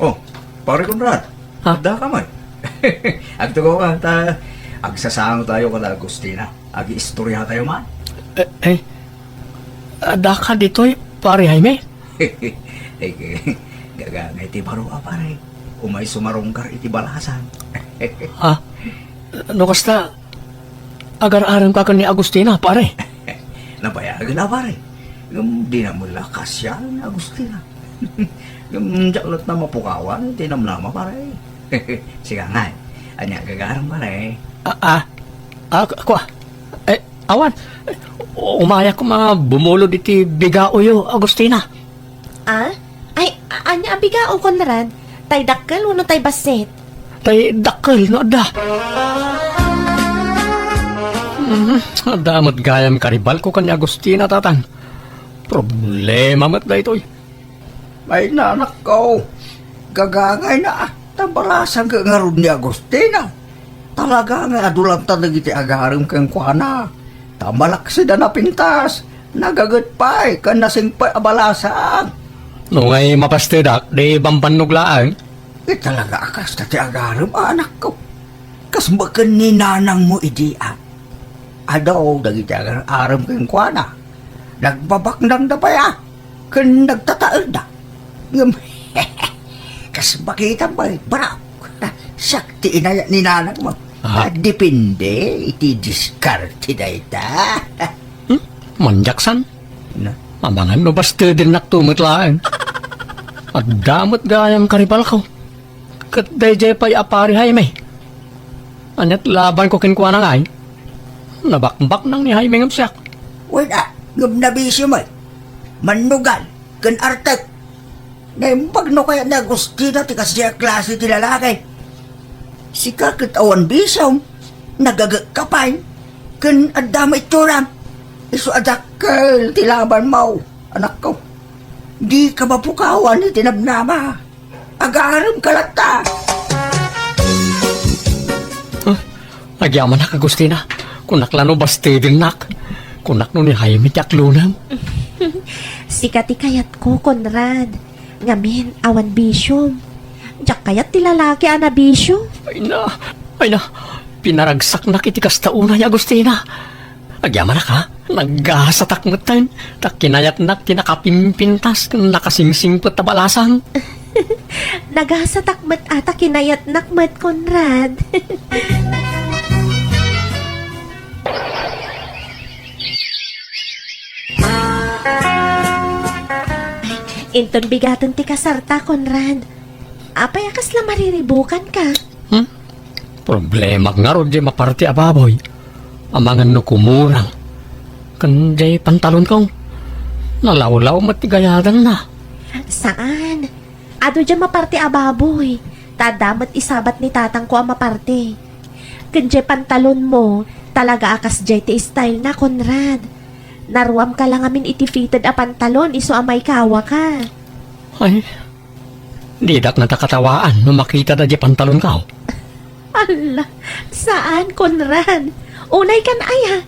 Oh, Pare Conrad, ha? Adda ka man. Agtugaw ka, ta agsasango tayo kada Agustina. Agiistorya tayo man. Eh, eh, adda ka ditoy, Pare Jaime? Eh, gagangay ti baro a, pare. Umay sumarunggar iti balasan. Ha? No kasta, agar-arem ka ken ni Agustina, pare? Nabayagen a, pare. Ngem dina met la kasian ni Agustina. Ngem diak latta mapukawan ti namnama, pare. Sika ngay, ania gagaram, pare? Ah, ah. Ah, kua? Eh, awan. Umayak koma bumulod iti bigaoyo, Agustina. Ah? Ay, a-, ania a bigao, Conrad? Tay dakkel wenno tay bassit? Tay dakkel, no adda. Mhm, adda met gayam karibalko ken ni Agustina, tatang. Problema met daytoy. Ay, nanakko, gagangayna, ta balasang ket ngarud ni Agustina. Talaga nga adu latta dagiti agarem kenkuana. Ta malaksid a napintas, nagaget pay, ken nasingpet a balasang. No ngay mapastedak, di bambannog laeng. Ket talaga a kasta ti agarem, anakko. Kas baken ni nanangmo idi, a. Adu dagiti agar-arem kenkuana. Nagbabaknangda pay, a. Ken nagtataedda. Ngem, kas bakitam pay, barok. Siak ti inayat ni nanangmo. Ah. Depende iti diskarte dayta. Hmm? Manjaksan? Na? Amangan no bastedennakto met laeng. Adda met gayam karibalko. Ket daydiay pay a pari Jaime. Aniat labanko kenkuana ngay? Nabakbaknang ni Jaime ngem siak. Wen a, ngem nabisio met. Mannugal, ken artek. Naimbag no kayat ni Agustina ti kasdiay a klase ti lalaki. Sika ket awan bisiom, nagagekka pay, ken adda met itsuram. Isu a dakkel ti labanmo, anakko. Dika mapukawan iti namnama. Agarem ka latta. Ah, agyamanak, Agustina. Kunak la no bastedennak. Kunak no ni Jaime ti aklonem. Sika ti kayatko, Conrad. Ngamin, awan bisiom. Diak kayat ti lalaki a nabisio. Ay na, ay na. Pinaragsaknak iti kasta unay, Agustina. Agyamanak, ha? Naggasatak metten, ta kinayatnak ti nakapimpintas ken nakasingsingpet a balasang. Nagasatak met a ta kinayatnak met, Conrad. Inton bigaten ti kasarta, Conrad. Apay a kasla mariribukanka? Hmm? Problemak ngarud diay maparti a baboy. Amangan no kumurang. Ken diay pantalonko. Nalawlaw met ti gayadanna. Saan. Adu diay maparti a baboy. Ta adda met isabat ni tatangko a maparti. Ken diay pantalonmo, talaga a kasdiay ti style na, Conrad. Naruamka la ngamin iti fitted a pantalon isu a maikawaka. Ay, didak nata katawaan no makita daydiay pantalonko. Alla, saan, Conrad. Unay kan aya.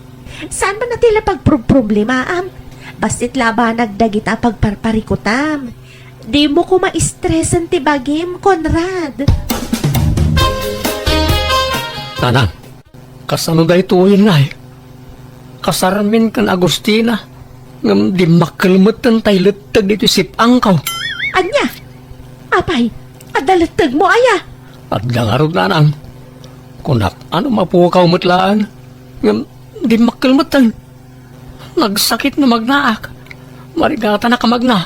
Saan man a ti la pagproproblemaam. Bassit labanag dagita a pagparparikutam. Dimo koma stresen ti bagim, Conrad. Nanang, kasano daytoyen ngay? Kasarmin ken Agustina, ngem dimmakkel metten tay letteg ditoy sip-angko. Ania? Apay, adda lettegmo aya? Adda ngarud, nanang. Kunak, ano mapukaw met laeng, ngem dimmakkel metten. Nagsakit no magnaak. Marigatanak a magna.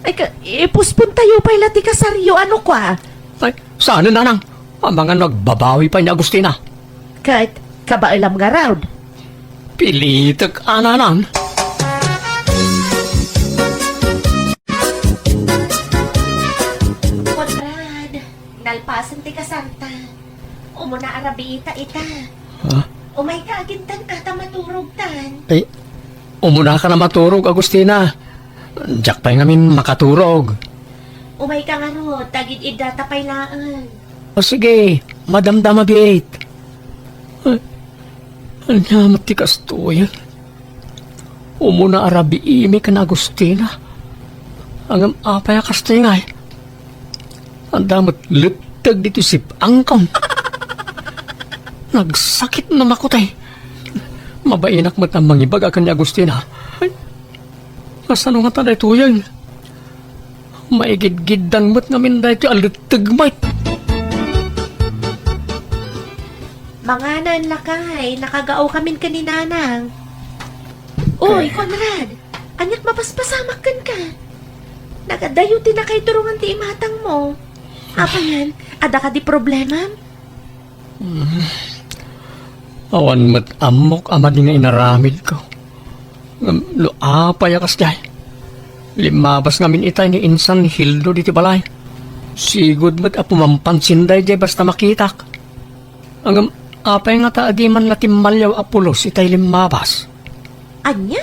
Ay, ka, ipuspon tayo pay la ti kasaryo, ano kwa? Ay, saan, nanang? Amangan no agbabawi pay ni Agustina. Ket, kabaelam ngarud. Pilitek a, nanang. Conrad, nalpasen ti kasarta. Umuna a rabiita ita. Ha? Umayka agintan a ta maturogtan. Ay, umunaka a maturog, Agustina. Diak pay ngamin makaturog. Umayka ngarud, ta agid-iddata pay laeng. O sige, madamdama biit. Ay, ania met ti kastoyen? Umuna a rabiimi ken Agustina. Ngem apay a kastoy ngay? Adda met letteg ditoy sip-angko. Nagsakit no makutay. Mabainak met a mangibaga ken ni Agustina. Ay, kasano ngata daytoyen? Maigidgiddan met ngamin daytoy a letteg met. Manganan, lakay, nakagaokamin ken ni Nanang. Uy, Conrad, ania't mapaspasamak kenka? Nagadayo ti nakaiturungan ti imatangmo. Apayan, adda kadi problemam? Hmm. Awan met ammok a madi nga inaramidko. Ngem no apay a kasdiay, limmabas ngamin itay ni insan Hildo ditoy balay. Sigud met a pumampansin daydiay basta makitak. Ngem apay ngata a di man la timmalliaw a pulos itay limmabas? Ania?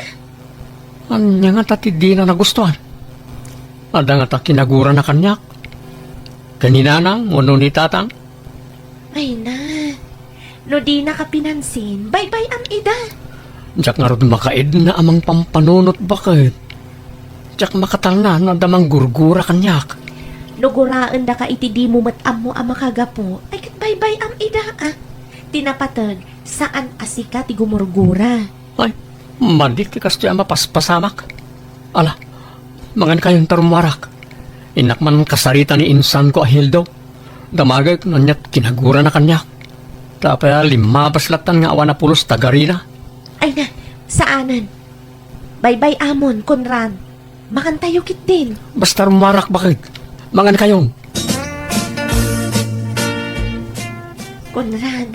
Ania ngata ti dina nagustuan? Adda ngata kinagurana kaniak? Ken ni Nanang wenno ni Tatang? Ay na, no dinaka pinansin, baybay-am ida. Diak ngarud makaidna a mangpampanunot baket. Diak makatalna no adda manggurgura kaniak. No guraendaka iti dimo met ammo a makagapu, ay ket baybay-am ida, a. Ti napateg, saan a sika ti gumurgura. Ay, madi ti kastoy a mapaspasamak. Ala, mangankayon ta rummuarak. Innak man kasarita ni insanko a Hildo. Damagek no ania't kinagurana kaniak. Ta apay a limmabas lattan nga awan a pulos ta garina. Ay na, saanen. Baybay-amon, Conrad. Mangantayo ketdin. Basta rumarak, baket. Mangankayon. Conrad,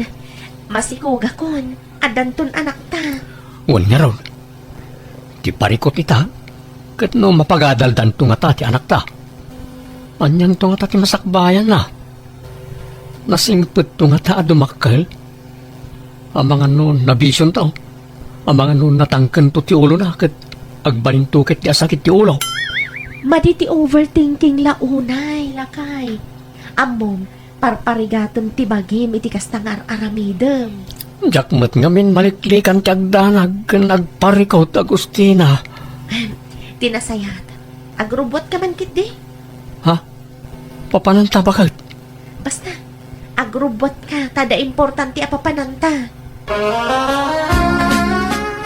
masikogakon. Addanton anakta. Wen ngarud, ti parikut ita, ket no mapagadaldanto ngata ti anakta, anianto ngata ti masakbayanna? Nasingpetto ngata a dumakkel? Amangan no nabisionto? Amangan no natangkento ti ulona ket agbalinto ket ti asakit ti ulo? Madi ti overthinking la unay, lakay. Ammom, parparigatem ti bagim iti kasta nga ar-aramidem. Diak met ngamin maliklikan ti agdanag ken agparikut, Agustina. Ti nasayaat, agrubbuatka man ketdi. Ha? Papananta, baket? Basta, agrubbuatka, ta adda importante a papananta.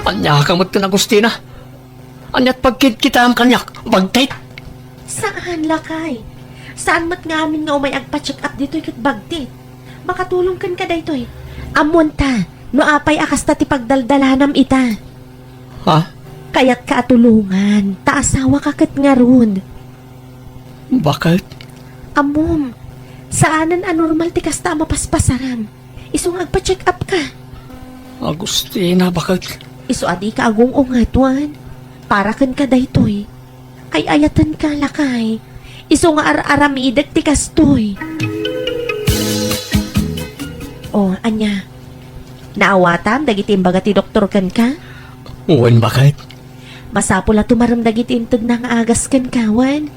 Ania ka met ken Agustina? Aniat pagkitkitaem kaniak, bagtit? Saan, lakay. Saan met nga amin nga umay agpa-check up ditoy ket bagtit. Makatulong kenka daytoy. Ammonta, no apay a kasta ti pagdaldalanam ita. Ha? Kayatka a tulongan, ta asawaka ket ngarud. Baket? Ammom, saanen a normal ti kasta a mapaspasaram. Isu nga agpa-check up ka. Agustina, baket? Isu a dika agung-unget, wen. Para kenka daytoy. Ay-ayatenka, lakay. Isu nga ar-aramidek ti kastoy. O, ania? Naawatam dagiti imbaga ti doktor kenka? Wen, baket? Masapul a tumarem dagiti intedna nga agas kenka, wen?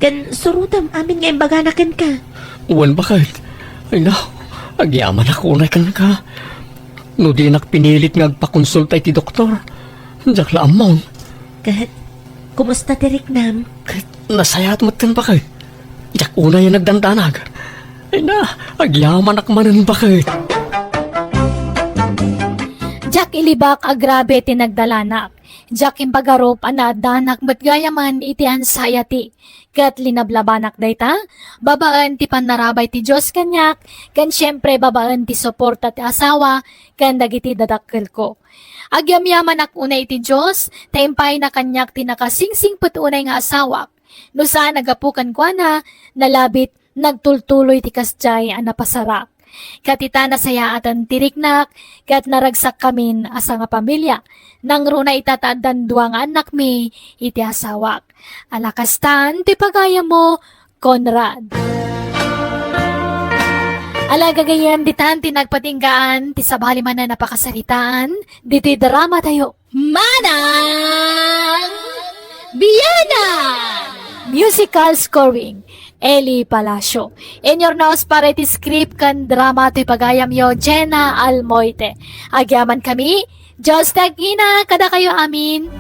Ken surotem amin nga imbagana kenka. Wen, baket? Ay, no, agyamanak unay kenka. No dinak pinilit nga agpakonsulta iti doktor, diak la ammon. Ket, kumusta ti riknam? Ket, nasayaat metten, baket. Diak unay a nagdandanag. Ay na, agyamanak manen, baket. Diak ilibak a grabe ti nagdalanak. Diak impagarup a naaddanak met gayamen iti anxiety. Ket linablabanak dayta, babaen ti pannarabay ti Dios kaniak, ken siempre babaen ti suporta ti asawa ken dagiti dadakkelko. Agyamyamanak unay iti Dios, ta impayna kaniak ti nakasingsingpet unay nga asawak. No saan a gapu kenkuana, nalabit, nagtultuloy ti kasdiay a napasarak. Ket ita nasayaaten ti riknak, ket naragsakkamin a sangapamilia. Nangruna ita ta addan dua nga annakmi iti asawak. Ala kastan ti pagayammo, Conrad. Ala gagayyem, ditan ti nagpatinggaan ti sabali manen a pakasaritaan ditoy dramatayo. Manang Biana! Musical scoring, Eli Palacio. Inyurnos para iti script ken drama ti pagayamyo, Jenna Almoite. Agyamankami, Dios ti agina kadakayo amin.